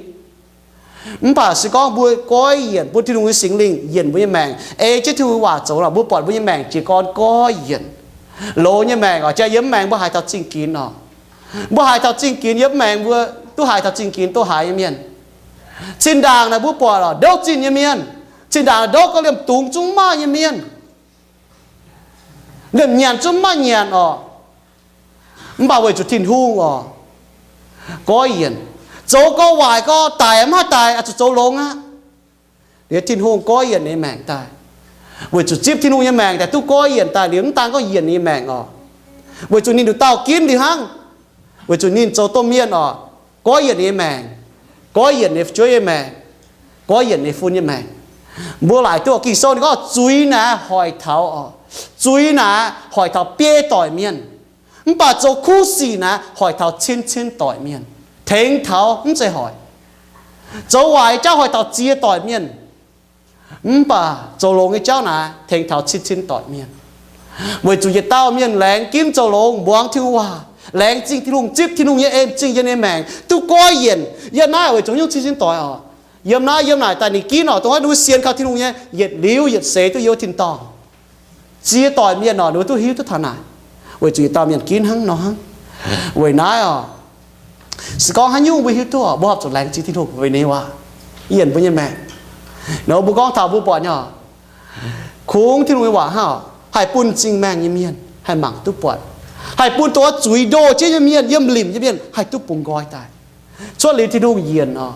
Mv baac se gorngv mbuo goiv yienc, bun Tin-Hungh nyei Singx Lingh yienc mbuo nyei maengc, ei jienv Tin-Hungh nyei waac zoux nor, mbuo buatc mbuo nyei maengc jiez gorn goiv yienc. Loz nyei maengc oc, jaa yiem maengx mbuo haiz taux zingh ginx oc. Mbuo haiz taux zingh ginx, yiem maengx mbuo duqv haiz taux zingh ginx doz-haaix nyei mienh. Zinh ndaangc naaic mbuo buatc oc, ndouv zinh nyei mienh. Zinh ndaangc ndouv gauh liemh dungz zungv maaih nyei mienh, liemh nyanc zungv maaih nyanc oc. Mv baac weic zuqc Tin-Hungh oc, goiv yienc, zoux gau waaic gau, daic mv haih daic, oix zuqc zoux longx aqv. Liuz Tin-Hungh goiv yienc ninh nyei maengc daaih, weic zuqc zipv Tin-Hungh nyei maengc daaih duqv goiv yienc daaih liuz, mv daan gorngv yienc ninh nyei maengc oc, weic zuqc ninh nduqc dauh ginv liuz hnangv, weic zuqc ninh zoux domh mienh oc, goiv yienc ninh nyei maengc, goiv yienc ninh nyei fu'jueiv nyei maengc, goiv yienc ninh nyei fun nyei maengc. Mbuo laaic duqv Ging-Sou ninh gorngv zuiz naaic hoic taux oc, zuiz naaic hoic taux biei doic mienh. Mv baac zoux kuv sic naaic hoic taux cin-cin doic mienh, tengx taux mv zeiz hoic. Zoux waaic jauv hoic taux ziex doic mienh, mv baac zoux longx nyei jauv naaic tengx taux cin-cin doic mienh. Weic zuqc yietc dauh mienh laengz ginv zoux longx, muangx Tin-Hungh waac, laengz zingh Tin-Hungh, zipv Tin-Hungh nyei en-zingh yiem ninh nyei maengc duqv goiv yienc. Yiem naaiv weic zuqc nyungc cin-cin doic oc, yiem naaiv yiem naaic daaih ninh ginv oc, dongh wuov ninh mbuo sienx kaux Tin-Hungh nyei yietc liuz yietc seix duqv yiem wuov tin-dorngh. Ziex doic mienh oc, ninh mbuo duqv hiuv duqv taux naaic, weic zuqc yietc dauh mienh ginv hnangv nor hnangv. Weic naaiv oc, se gorngv haaix nyungc mbuo hiuv duqv oc, mbuo horpc zuqc laengz zingh Tin-Hungh weic ninh nyei waac yienc mbuo nyei maengc. Nor mbuo gorngv taux mbuo buatc nyei oc, kungx Tin-Hungh nyei waac hnangv oc, haih bun m'zing maengh nyei mienh haih mangc duqv buatc, haih bun dongh wuov zuiz ndoh jienv nyei mienh, yiem limc nyei mienh haih duqv bungx nqoi daaih, cuotv liuz Tin-Hungh yienc oc.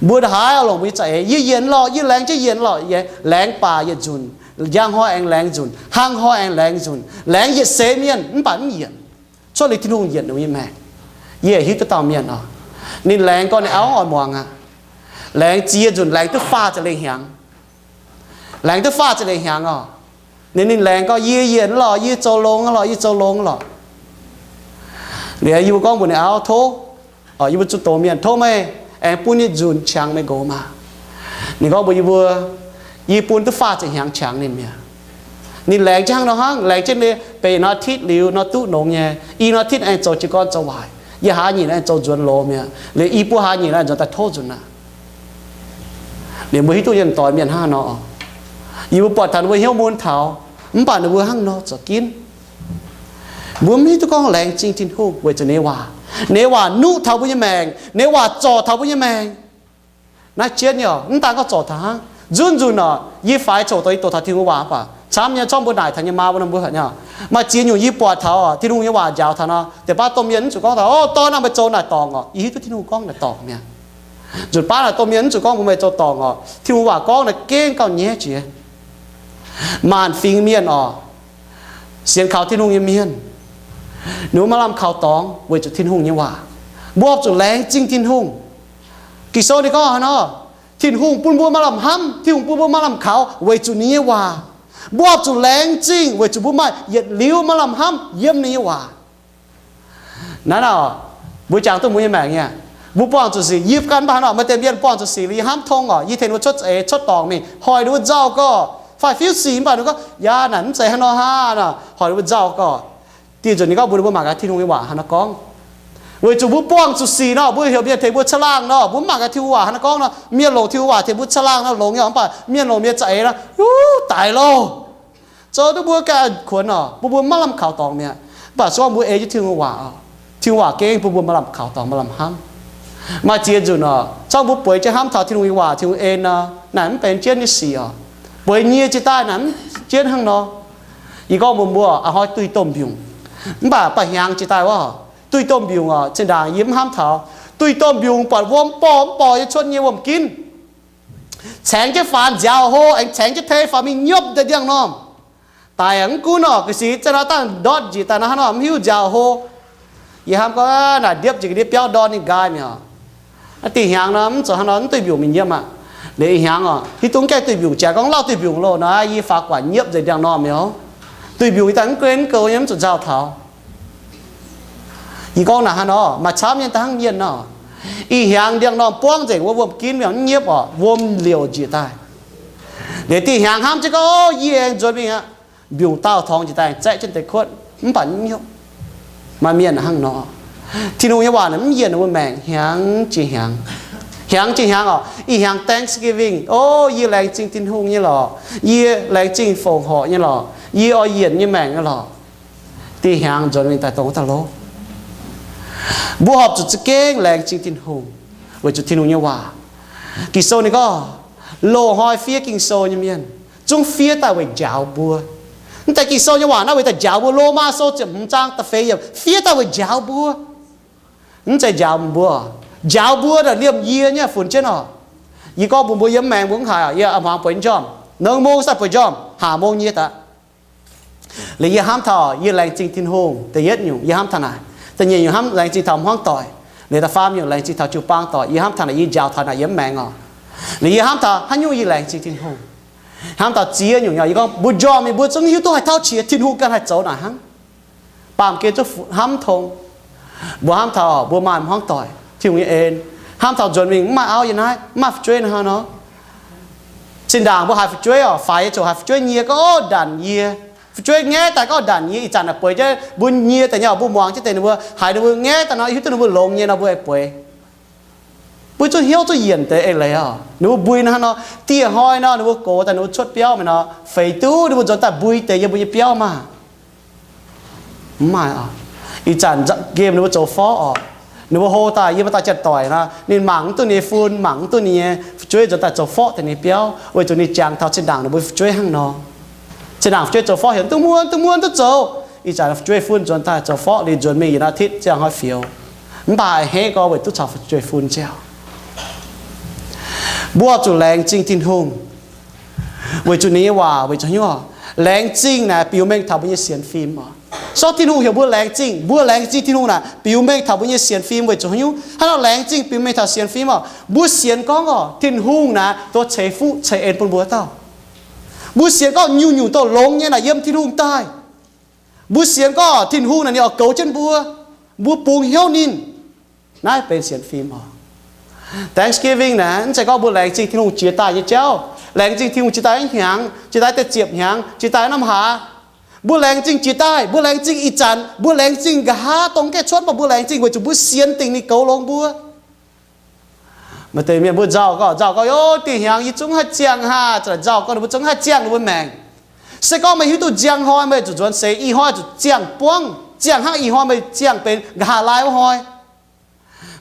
Mbuo ndongc haaix oix longc mbuo nyei za'eix, yie yienc lorqc, yie laengz jienv yienc lorqc, yie laengz baac yietc nzunc, njang hnoi aengx laengz nzunc, hnangv hnoi aengx laengz nzunc, laengz yietc seix mienh mv baac mv yienc. Cuotv liuz Tin-Hungh yienc ninh nyei maengc. Yie hiuv duqv dauh mienh oc, ninh laengz gorngv ninh auv oix muangx aqv. Laengz ziex nzunc laengz duqv faah ziepc lengh hnyangx. Laengz duqv faah ziepc lengh hnyangx oc. Ninh, ninh laengz gorngv, yie yienc lorqc, yie zoux longx lorqc, yie zoux longx lorqc. Liuz yie mbuo gorngv mbuox ninh auv, tov, yie mbuo zuqc doqc mienh, tov meih aengx bun yietc nzunc qangx meih nqox maah. Ninh gorngv mbuox yie mbuo, yie bun duqv faah ziepc hnyangx qangx ninh mi'aqv. Ninh laengz jienv hnangv nor hnangv, laengz jienv nyei, benx yietc norm titv liuz nor duqv longx nyei, i norm titv aengx zoux jiez gorn zoux waaic, yie hlaax nyeic aengx zoux nzuonx loz mi'aqv, liuz i buo hlaax nyeic aengx nzuonx daaih tov nzunc aqv. Liuz mbuo hiuv duqv nyei doix mienh hnangv nor, yie mbuo buatc taux ninh mbuo hnyouv mun taux, mv baac ninh mbuo hnangv nor za'gengh, mbuo mv hiuv duqv gorngv laengz zingh Tin-Hungh weic zuqc ninh nyei waac, ninh nyei waac nuqv taux mbuo nyei maengc, ninh nyei waac zorc taux mbuo nyei maengc. Naaiv jienv nyei oc, mv daan gorngv zorc taux hnangv. Nzunc nzunc oc, yie faix coc dongh yie doqc taux Tin-Hungh nyei waac mv baac camv nyei, zorqv mbuo naaic taux nyei maa mbuo nor mbuo haic nyei oc. Maaih ziex nyungc yie buatc taux oc, Tin-Hungh nyei waac njaaux taux nor, deix baav domh mienh mv zuqc gorngv taux, o, dorn aac, meih zoux naaic dorngc oc. Yie hiuv duqv Tin-Hungh gorngv naaic dorngc mi'aqv. Nzunc baav naaic domh mienh mv zuqc gorngv mbuo meih zoux dorngc oc. Tin-Hungh waac gorngv naaic gengh gauh nyaiv jiex. Maanc fingx mienh oc, sienx kaux Tin-Hungh nyei mienh, ninh mbuo maiv lamh kaux dorngx weic zuqc Tin-Hungh nyei waac. Mbuo horpc zuqc laengz zingh Tin-Hungh. Ging-Sou ninh gorngv haaix nor? Tin-Hungh bun mbuo maiv lamh hnamv, Tin-Hungh bun mbuo maiv lamh kaux weic zuqc ninh nyei waac. Mbuo horpc zuqc laengz zingh weic zuqc mbuo maaih yietc liuz maiv lamh hnamv yiem ninh nyei waac. Naaiv nor, mbuo jangx duqv mbuo nyei maengc nyei, mbuo buangh zuqc sic, yie gan mv baac hnangv nor, maaih deix mienh buangh zuqc sic liuz yie hnamv tong oc, yie tengx ninh mbuo cuotv za'eix cuotv dorngc mingh, hoic ninh mbuo nzauh gorx, fai fiuv sic mv baac ninh gorngv, yaac naaic mv zeiz hnangv nor hnangv nor, hoic ninh mbuo nzauh gorx. Dieh nzunc ninh gorngv mbuox ninh mbuo mangc gaax Tin-Hungh nyei waac hnangv nor gorngv. Weic zuqc mbuo buangh zuqc sic nor, mbuo heuc mienh tengx mbuo caangh laangh nor, mbuo mv mangc gaax Tin-Hungh waac hnangv nor gorngv nor, mienh longc Tin-Hungh waac tengx mbuo caangh laangh nor longx nyei oc, mv baac mienh longc mienh za'eix nor, wuov, daic loh. Zoux duqv mbuo ganh kuonx oc, bun mbuo maiv lamh kaux dorngx mi'aqv. Mv baac se gorngv mbuo ei jienv Tin-Hungh waac oc, Tin-Hungh waac gengh bun mbuo maaih lamh kaux dorngx, maaih lamh hnamv. Maaih ziex nzunc oc, zorqv mbuo bueix jienv hnamv taux Tin-Hungh nyei waac, Tin-Hungh en nor, naaic mv benx jienv nyei sic oc. Bueix nyie jiex daaih naaic mv jienv hnangv nor. Yie gorngv mbuox mbuo, a'hnoi duih domh mbiungc, mv baac ba'hnyangx jiex daaih wuov, duih domh mbiungc oc, zinh ndaangc yie mv hnamv taux. Duih domh mbiungc buatc wuom borh mv borh nyei cuotv nyei wuom-ginv, caengx jienv faanx nziaaux hlo, aengx caengx jienv tei faaux mingh nyiepv deix ndiangx-normh. Daic mv gunv oc, ga'sic za'naaiv dangh ndortv njiec daaih naaiv hnangv nor, mv hiuv nziaaux hlo. Yie hnamv gorngv naaic ndiepv jiex ga'ndiev biauv ndorn ninh nqaai mi'aqv. Dih hnyangx nor mv zoux hnangv nor, mv duih mbiungc mingh nyiepv aqv. Liuz ih hnyangx oc, hiuv duqv gaengh duih mbiungc jiex gorngv lauh duih mbiungc loh nor, yie faaux guatc nyiepv nzengc ndiangx-normh mi'aqv. Duih mbiungc daaih mv guen mv goux nyei, mv zuqc nzauh taux. Yie gorngv naaic hnangv nor, maaih camv nyei daaih hnangv mienh nor. Ih hnyangx ndiangx-normh buangv nzengc wuov wuom-ginv mv nyiepv oc, wuom liouc njiec daaih. Liuz dih hnyangx hnamv jienv gorngv, o, yie aengx nzuonx mingh aqv. Mbiungc daauh torngx njiec daaih aengx zaeqv jienv deix kuotv, mv baac mv nyiepv. Maaih mienh hnangv nor. Tin-Hungh nyei waac naaic mv yienh ninh mbuo maengc hnyangx jiex hnyangx. Hnyangx jiex hnyangx oc. Ih hnyangx Thanksgiving, o, yie laengz zingh Tin-Hungh nyei lorqc. Yie laengz zingh fongc horc nyei lorqc. Yie oix yienc nyei maengc nyei lorqc. Dih hnyangx nzuonx mingh daaih dongh wuov dauh lov. Mbuo horpc zuqc za'gengh laengz zingh Tin-Hungh weic zuqc Tin-Hungh nyei waac. Ging-Sou ninh gorngv, loz-hnoi fiev Ging-Sou nyei mienh zungv fiev daaih weic njaaux mbuo. Mv deix Ging-Sou nyei waac naaiv weic daaih njaaux mbuo. Lomaa Sou ziepc hmz zaang da'feix yiemc, fiev daaih weic njaaux mbuo. Mv zeiz njaaux mbuo, njaaux mbuo naaic liemh yie nyei funx jienv oc. Yie gorngv mbuox mbuo yiem maengx mbuo mv haiz oc, yie a'hmuangx bueix njormh, nengh mong sai bueix njormh, haac mong nyie daaih. Liuz yie hnamv taux yie laengz zingh Tin-Hungh, da'yietv nyungc yie hnamv taux naaic. Da'nyeic nyungc hnamv laengz zingh taux hmuangv doic. Liuz da'faam nyungc laengz zingh taux jiu-baang doic. Yie hnamv taux naaic, yie njaaux taux naaic yiem maengx oc. Liuz yie hnamv taux haaix nyungc yie laengz zingh Tin-Hungh. Hnamv taux ziex nyungc nyei, yie gorngv mbuo njormh mingh mbuo zungv hiuv duqv haih tauv qiex Tin-Hungh ganh haih zoux naaic hnangv. Baamh gen zungv hnamv tong. Mbuo hnamv taux mbuo maaih hmuangv doic, Tin-Hungh nyei en. Hnamv taux nzuonx mingh mv maaih auv yiem naaiv, mv maaih fu'jueiv naaiv hnangv nor. Zinh ndaangc mbuo haiz fu'jueiv oc, faix nyei ziouc haiz fu'jueiv nyie gorngv, o, ndanc yie. Fu'jueiv ngaeqv daaih gorngv ndanc yie. Ih zanc naaic bueix jienv mbuo nyie deix nyei oc, mbuo muangx jienv deix ninh mbuo haiz ninh mbuo ngaeqv daaih nor, hiuv duqv ninh mbuo longx nyei nor mbuo aengx bueix. Mbuo zungv hnyouv zungv yienc deix eix leiz oc. Ninh mbuo mbui hnangv nor, dieh hnoi nor ninh mbuo gox daaih ninh mbuo cuotv biauv mingh nor, feix duqv ninh mbuo nzuonx daaih mbui deix yiem mbuo nyei biauv maah. Mv maaih oc. Ih zanc nqemh ninh mbuo zoux forv oc. Ninh mbuo hlo daaih yiem maaih dauh janx-doic nor, ninh mangc mv duqv ninh nyei fun, mangc mv duqv ninh nyei fu'jueiv, nzuonx daaih zoux forv deix ninh nyei biauv weic zuqc ninh jangx taux zinh ndaangc ninh mbuo fu'jueiv hnangv nor. Zinh ndaangc fu'jueiv zoux forv heuc duqv muonv duqv muonv duqv zoux. Ih zanc fu'jueiv fun nzuonx daaih zoux forv liuz nzuonx mingh yietc naaiv tit ziangh hnoi fioux. Mv baac a'hneiv gorx weic duqv caux fu'jueiv fun ziangh. Mbuo zuqc laengz zingh Tin-Hungh weic zuqc ninh nyei waac, weic zuqc hnyouv. Laengz zingh naaic biux mengh taux mbuo nyei sienx fim oc. Sortv Tin-Hungh heuc mbuo laengz zingh, mbuo laengz zingh Tin-Hungh naaic biux mengh taux mbuo nyei sienx fim weic zuqc hnyouv. Hnangv nor laengz zingh biux mengh taux sienx fim oc. Mbuo sienx gorngv oc, Tin-Hungh naaic duqv ceix fuqv ceix en bun mbuo dauh. Mbuo sienx gorngv nyungc-nyungc dongh longx nyei naaic yiem Tin-Hungh daaih. Mbuo sienx gorngv Tin-Hungh naaic ninh oix goux jienv mbuo, mbuo bungx hnyouv ninh. Naaiv benx sienx fim oc. Thanksgiving naaic mv zeiz gorngv mbuo laengz zingh Tin-Hungh jiex daaih nyei jauv, laengz zingh Tin-Hungh jiex daaih nyei hnyangx, jiex daaih da'ziepc hnyangx, jiex daaih norm hlaax. Mbuo laengz zingh jiex daaih, mbuo laengz zingh ih zanc, mbuo laengz zingh nqa'haav dongh gaengh cuotv, mv baac mbuo laengz zingh weic zuqc mbuo sienx dingc ninh goux longx mbuo. Maaih deix mienh mbuo nzauh gorngv, nzauh gorngv, o, dih hnyangx yie zungv haih ziangh haah, nzauh gorngv ninh mbuo zungv haih ziangh ninh mbuo maengc. Se gorngv meih hiuv duqv njang hnoi meih zuqc nzuonx seix, ih hnoi zuqc ziangh buangv, ziangh hnangv ih hnoi meih ziangh benx nqa'haav laai wuov hnoi.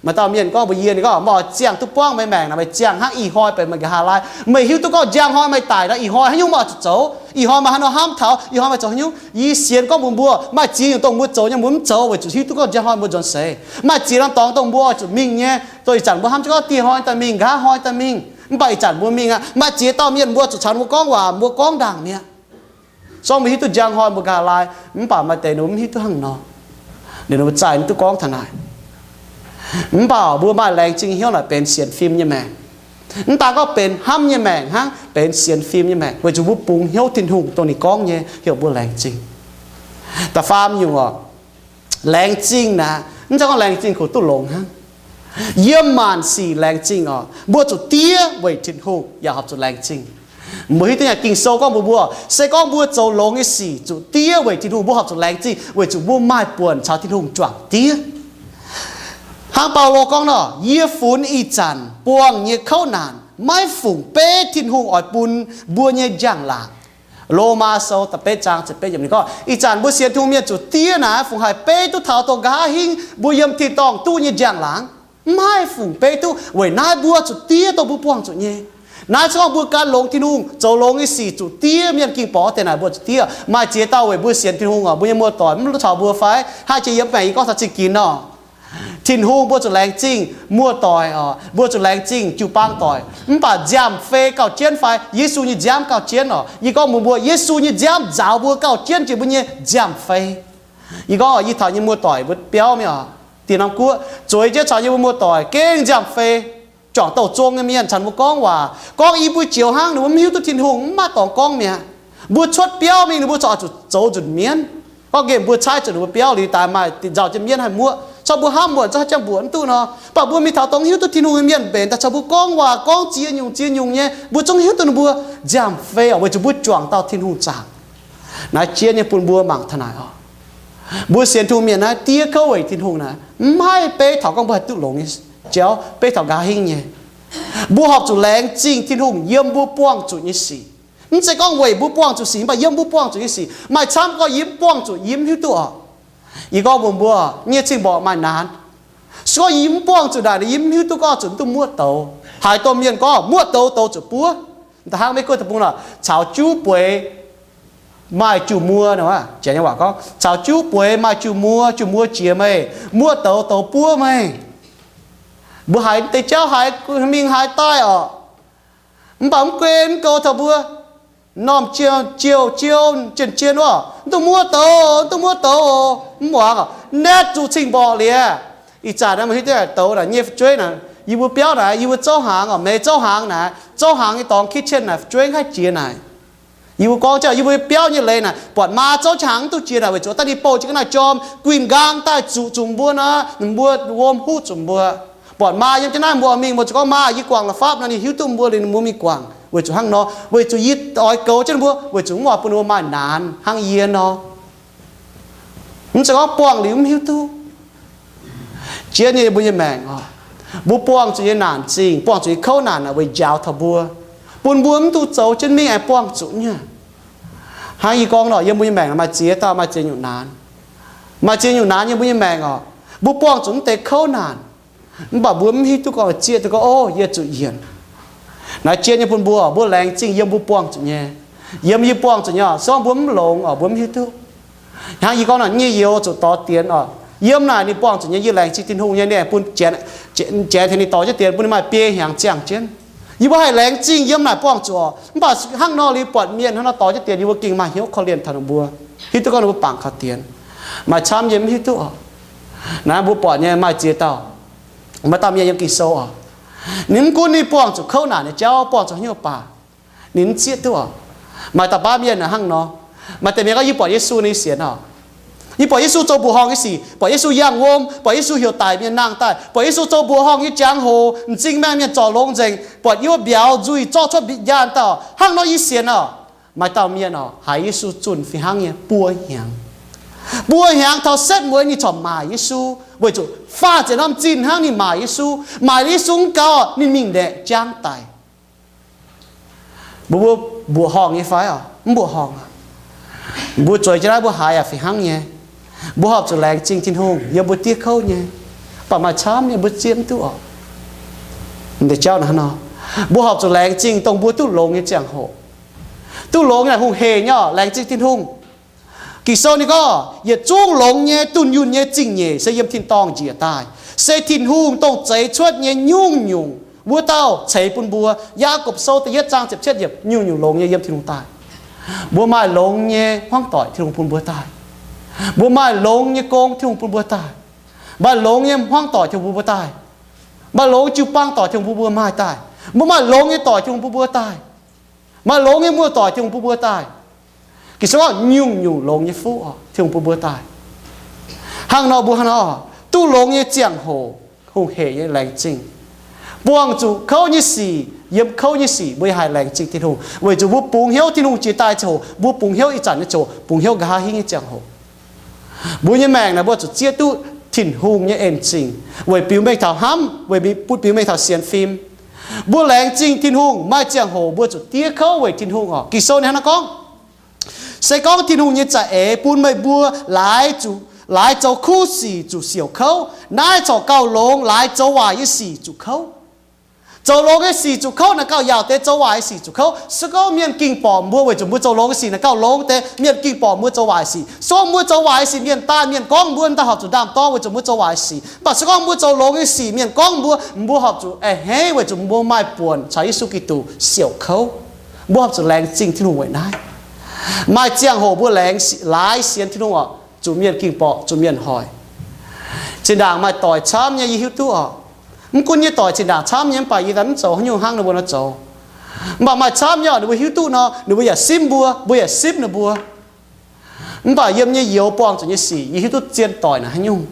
Maaih dauh mienh gorngv mbuox yie, ninh gorngv, meih ziangh duqv buangv meih maengc naaic, meih ziangh hnangv ih hnoi benx meih nqa'haav laai. Meih hiuv duqv gorngv njang hnoi meih daic nor, ih hnoi haaix nyungc meih oix zuqc zoux, ih hnoi meih haaix nor hnamv taux, ih hnoi meih zoux haaix nyungc. Yie sienx gorngv mbuox mbuo, maaih ziex nyungc dongh mbuo zoux nyei mbuo mv zoux weic zuqc hiuv duqv gorngv njang hnoi mbuo nzuonx seix. Maaih ziex norm dorngx dongh mbuo oix zuqc mingh nyei, dongh ih zanc mbuo hnamv jienv gorngv dieh hnoi daaih mingh, nqa'haav hnoi daaih mingh, mv baac ih zanc mbuo mingh aqv. Maaih ziex dauh mienh mbuo zuqc caux mbuo gorngv waac, mbuo gorngv ndaangc mi'aqv. Sorng mbuo hiuv duqv njang hnoi mbuo nqa'haav laai, mv baac maaih deix ninh mbuo mv hiuv duqv hnangv nor. Ninh mbuo zaih mv duqv gorngv taux naaic. Mv baac mbuo maaih laengz zingh hnyouv naaic benx sienx fim nyei maengc. Mv daan gorngv benx hnamv nyei maengc hnangv, benx sienx fim nyei maengc weic zuqc mbuo bungx hnyouv Tin-Hungh dongh ninh gorngv nyei heuc mbuo laengz zingh. Da'faam nyungc oc, laengz zingh naaic mv zeiz gorngv laengz zingh kungx duqv longx hnangv. Yiem maanc sic laengz zingh oc, mbuo zuqc diev weic Tin-Hungh yaac horpc zuqc laengz zingh. Mbuo hiuv duqv nyei, Ging-Sou gorngv mbuox mbuo, se gorngv mbuo zoux longx nyei sic zuqc diev weic Tin-Hungh, mbuo horpc zuqc laengz zingh weic zuqc mbuo maaih buonc caux Tin-Hungh juangc diev. Hnangv Baulo gorngv nor, yie funx ih zanc buangh nyei kouv naanc maiv fungc beiv Tin-Hungh oix bun mbuo nyei njang-laangc. Lomaa Sou da'betv zaang ziepc betv yiemc ninh gorngv, ih zanc mbuo sienx Tin-Hungh mienh zuqc diev naaic, fungc haih beiv duqv taux dongh nqa'haav hingv mbuo yiem tin-dorngh duqv nyei njang-laangc? Mv haih fungc beiv duqv. Weic naaiv mbuo zuqc diev dongh mbuo buangh zuqc nyei. Naaiv se gorngv mbuo gan longx Tin-Hungh, zoux longx nyei sic, zuqc diev mienh ging borqv deix naaic mbuo zuqc diev. Maaih ziex dauh weic mbuo sienx Tin-Hungh oc, mbuo nyei muoz-doic mv caux mbuo fai? Haih jiex yiem maengc yie gorngv taux zingh ginx nor. Tin-Hungh mbuo zuqc laengz zingh muoz-doic oc, mbuo zuqc laengz zingh jiu-baang doic. Mv baac nziaamv-fei gauh jienv fai Yesu nyei nziaamv gauh jienv oc? Yie gorngv mbuox mbuo, Yesu nyei nziaamv nzaaux mbuo gauh jienv jiex mbuo nyei nziaamv-fei. Yie gorngv yie taux nyei muoz-doic mbuo biauv mingh oc, dieh norm guoqv zueiz jienv caux nyei mbuo muoz-doic gengh nziaamv-fei, juangc douh zong nyei mienh caux mbuo gorngv waac, gorngv i buo joux hnangv, ninh mbuo mv hiuv duqv Tin-Hungh, mv maaih dorngx gorngv mi'aqv. Mbuo cuotv biauv mingh ninh mbuo corc zuqc zoux nzunc mienv. Gorngv nqemh mbuo caaiv zuqc ninh mbuo biauv liuz daaih maaih diqc nzauh jienv mienv haih muoqv. Corc mbuo hnamv muonc zungv haih jangx mbuoqc mv duqv nor. Mv baac mbuo mingh taux dongh hiuv duqv Tin-Hungh nyei mienh mbenc daaih caux mbuo gorngv waac gorngv ziex nyungc ziex nyungc nyei, mbuo zungv hiuv duqv ninh mbuo nziaamv-fei oc, weic zuqc mbuo juangc dauh Tin-Hungh zaangc. Naaiv jiex nyei bun mbuo mangc taux naaic oc. Mbuo sienx Tin-Hungh mienh naaiv diev kouv weic Tin-Hungh naaic, mv haih beiv taux gorngv mbuo haih duqv longx nyei jauv, beiv tauh nqa'haav hingv nyei. Mbuo horpc zuqc laengz zingh Tin-Hungh yiem mbuo buangh zuqc nyei sic. Mv zeiz gorngv weic mbuo buangh zuqc sic, mv baac yiem mbuo buangh zuqc nyei sic. Maaih camv gorngv yie mv buangh zuqc, yie mv hiuv duqv oc. Yie gorngv mbuox mbuo, nyei cing-mborqc maaih naanc. Se gorngv yie mv buangh zuqc naaic, yie mv hiuv duqv gorngv zuqc mv duqv muoqv douz. Haaix domh mienh gorngv muoqv douz, douz zuqc buov. Da'hnangv Meiv Guoqv deic-bung nor, caux juv bueix maaih juv muoqv, janx nyei waac gorngv, caux juv bueix maaih juv muoqv, juv muoqv jiex meih, muoqv douz, douz buov meih. Mbuo haiz deix jauv haiz mingh haaix daaih oc. Mv baac mv guen mv goux taux mbuo, m'normh jiou jiou jien-jien wuov, mv duqv muoqv douz, mv duqv muoqv douz, mv muangx oc. Naetv zuqc cing-mborqc liuz, ih zanc naaiv maaih hiuv duqv douz naaic nyei fu'jueiv naaic, yie mbuo biauv naaic, yie mbuo zouv hnaangx oc, meix zouv hnaangx naaic, zouv hnaangx nyei dorngx kitchen naaic, fu'jueiv haih jiex naaic. Yie mbuo gorngv jauv, yie mbuo biauv nyei leiz naaic, buatc maa zouv hnaangx mv duqv jiex naaic, weic zuqc daaih ninh bouh jienv ga'naaiv jorm guinh nqaang daaih zuqc zuqc mbuo nor, ninh mbuo wuom huv zuqc mbuo. Buatc maa yiem jienv naaiv mbuo mingh, mbuo zuqc gorngv, Maa, yie guangc la'fapv nor. Ninh hiuv duqv mbuo liuz, ninh mbuo mingh guangc. Weic zuqc hnangv nor, weic zuqc yie oix goux jienv mbuo, weic zuqc mv oix bun ninh mbuo maaih naanc hnangv yie nor. Mv zeiz gorngv buangh liuz mv hiuv duqv. Jiex nyei mbuo nyei maengc oc, mbuo buangh zuqc nyei naanc zingh, buangh zuqc nyei kouv naanc naaic weic njaaux taux mbuo, bun mbuo mv dungx zoux jienv mingh aengx buangh zuqc nyei. Hnangv yie gorngv nor, yiem mbuo nyei maengc maaih ziex dauh maaih ziex nyungc naanc. Maaih ziex nyungc naanc yiem mbuo nyei maengc oc. Mbuo buangh zuqc mv deix kouv naanc, mv baac mbuo mv hiuv duqv gorngv zieqv duqv gorngv, Ov, yie zuqc yienc. Naaiv jiex nyei bun mbuo, mbuo laengz zingh yiem mbuo buangh zuqc nyei. Yiem yie buangh zuqc nyei oc, se gorngv mbuo mv longx oc, mbuo mv hiuv duqv. Hnangv yie gorngv nor, nyei youz zuqc dorh dienx oc. Yiem naaic ninh buangh zuqc nyei, yie laengz zingh Tin-Hungh nyei, ninh aengx bun janx, janx tengx ninh dorh jienv dienx bun ninh maaih biei hnyangx ziangh jienv. Yie mbuo haih laengz zingh yiem naaic buangh zuqc oc. Mv baac hnangv nor liuz buatc mienh hnangv nor dorh jienv dienx, yie mbuo gengh maaih hnyouv korv-lienh taux ninh mbuo, hiuv duqv gorngv ninh mbuo bangc kaux dienx. Maaih camv yie mv hiuv duqv oc. Naaiv mbuo buatc nyei maaih ziex dauh, maaih dauh mienh yiem Ging-Sou oc. Ninh mv gunv ninh buangh zuqc kouv naanc nyei jauv, buangh zuqc haaix nyungc baac, ninh mv zieqv duqv oc. Maaih dauh baav mienh hnangv nor, maaih deix mienh gorngv, Yie buatc Yesu nyei sienx oc. Yie buatc Yesu zoux mbuoqc horngh nyei sic, buatc Yesu yangh wuom, buatc Yesu heuc daic mienh nangh daaih, buatc Yesu zoux mbuoqc horngh nyei jangx-hoc m'zing maengh mienh zorc longx nzengc, buatc yie wuov mbiauz nzuih zorqv cuotv mbitv njaanh dauh. Hnangv nor yie sienx oc. Maaih dauh mienh oc, haiz Yesu zunh fih hnangv nyei buo hnyangx. Buo hnyangx taux setv mueiz ninh corc maaic Yesu, weic zuqc faah ziepc norm zinh hnangv ninh maaic Yesu. Maaic Yesu mv gaux, ninh mingh naeqc jangv daic. Mbuo, mbuo mbuoqc horngh nyei fai oc? Mv mbuoqc horngh. Mbuo zueiz jienv naaiv mbuo haiz yaac fih hnangv nyei. Mbuo horpc zuqc laengz zingh Tin-Hungh yiem mbuo diev kouv nyei, mv baac maaih camv nyei mbuo zieqv mv duqv oc. Mv deix jauv hnangv nor, mbuo horpc zuqc laengz zingh dongh mbuo duqv longx nyei ziangh hoc. Duqv longx naaic hungh heic nyei oc, laengz zingh Tin-Hungh. Ging-Sou ninh gorngv, Yietc zungv longx nyei, dunh yunh nyei zingh nyeic se yiem tin-dorngh njiec daaih. Se Tin-Hungh dongh zeix cuotv nyei nyungc-nyungc wuov dauh ceix bun mbuo. Yaagorpc Sou da'yietv zaang ziepc cietv yiemc, nyungc-nyungc longx nyei yiem Tin-Hungh daaih. Mbuo maaih longx nyei hmuangv doic Tin-Hungh bun mbuo daaih. Mbuo maaih longx nyei gong Tin-Hungh bun mbuo daaih. Maaih longx nyei hmuangv doic Tin-Hungh bun mbuo daaih. Maaih longx jiu-baang doic Tin-Hungh bun mbuo maaih daaih. Mbuo maaih longx nyei doic Tin-Hungh bun mbuo daaih. Maaih longx nyei muoz-doic Tin-Hungh bun mbuo daaih. Ging-Sou gorngv nyungc-nyungc longx nyei fuqv oc, Tin-Hungh bun mbuo daaih. Hnangv nor mbuo hnangv nor duqv longx nyei ziangh hoc, hungh heic nyei laengz zingh. Buangh zuqc kouv nyei sic, yiem kouv nyei sic, mbuo yaac haih laengz zingh Tin-Hungh, weic zuqc mbuo bungx hnyouv Tin-Hungh jiex daaih ziangh hoc, mbuo bungx hnyouv ih zanc nyei ziangh hoc, bungx hnyouv nqa'haav hingv nyei ziangh hoc. Mbuo nyei maengc naaic mbuo zuqc zieqv duqv Tin-Hungh nyei en zingh, weic biux mengh taux hnamv, weic butv biux mengh taux sienx fim. Mbuo laengz zingh Tin-Hungh, maaih ziangh hoc mbuo zuqc diev kouv weic Tin-Hungh oc. Ging-Sou ninh hnangv naaiv gorngv, Se gorngv Tin-Hungh nyei za'eix bun meih mbuo laaix zoux kuv sic zuqc siouc kouv, naaiv corc gauh longx laaix zoux waaic nyei sic zuqc kouv. Zoux longx nyei sic zuqc kouv naaic gauh yaauc deix zoux waaic nyei sic zuqc kouv. Se gorngv mienh ging borqc mbuo weic zuqc mbuo zoux longx nyei sic naaic gauh longx deix, mienh ging borqc mbuo zoux waaic sic. Se gorngv mbuo zoux waaic nyei sic mienh daaih, mienh gorngv mbuo daaih horpc zuqc ndaam-dorng weic zuqc mbuo zoux waaic sic. Mv baac se gorngv mbuo zoux longx nyei sic mienh gorngv mbuo, mbuo horpc zuqc a'hneiv weic zuqc mbuo maaih buonc caux Yesu Giduc siouc kouv. Mbuo horpc zuqc laengz zingh Tin-Hungh weic naaiv. Maaih ziangh hoc mbuo laengz, laaix sienx Tin-Hungh oc, zuqc mienh ging borqc, zuqc mienh hoic. Zinh ndaangc maaih doic camv nyei, yie hiuv duqv oc. Mv gunv yie doic zinh ndaangc camv nyei, mv baac yie daaih mv zoux haaix nyungc hnangv ninh mbuo nor zoux. Mv baac maaih camv nyei oc, ninh mbuo hiuv duqv nor, ninh mbuo yaac simv mbuo, mbuo yaac simv ninh mbuo. Mv baac yiem nyei youz buangh zuqc nyei sic, yie hiuv duqv zien doic naaic haaix nyungc.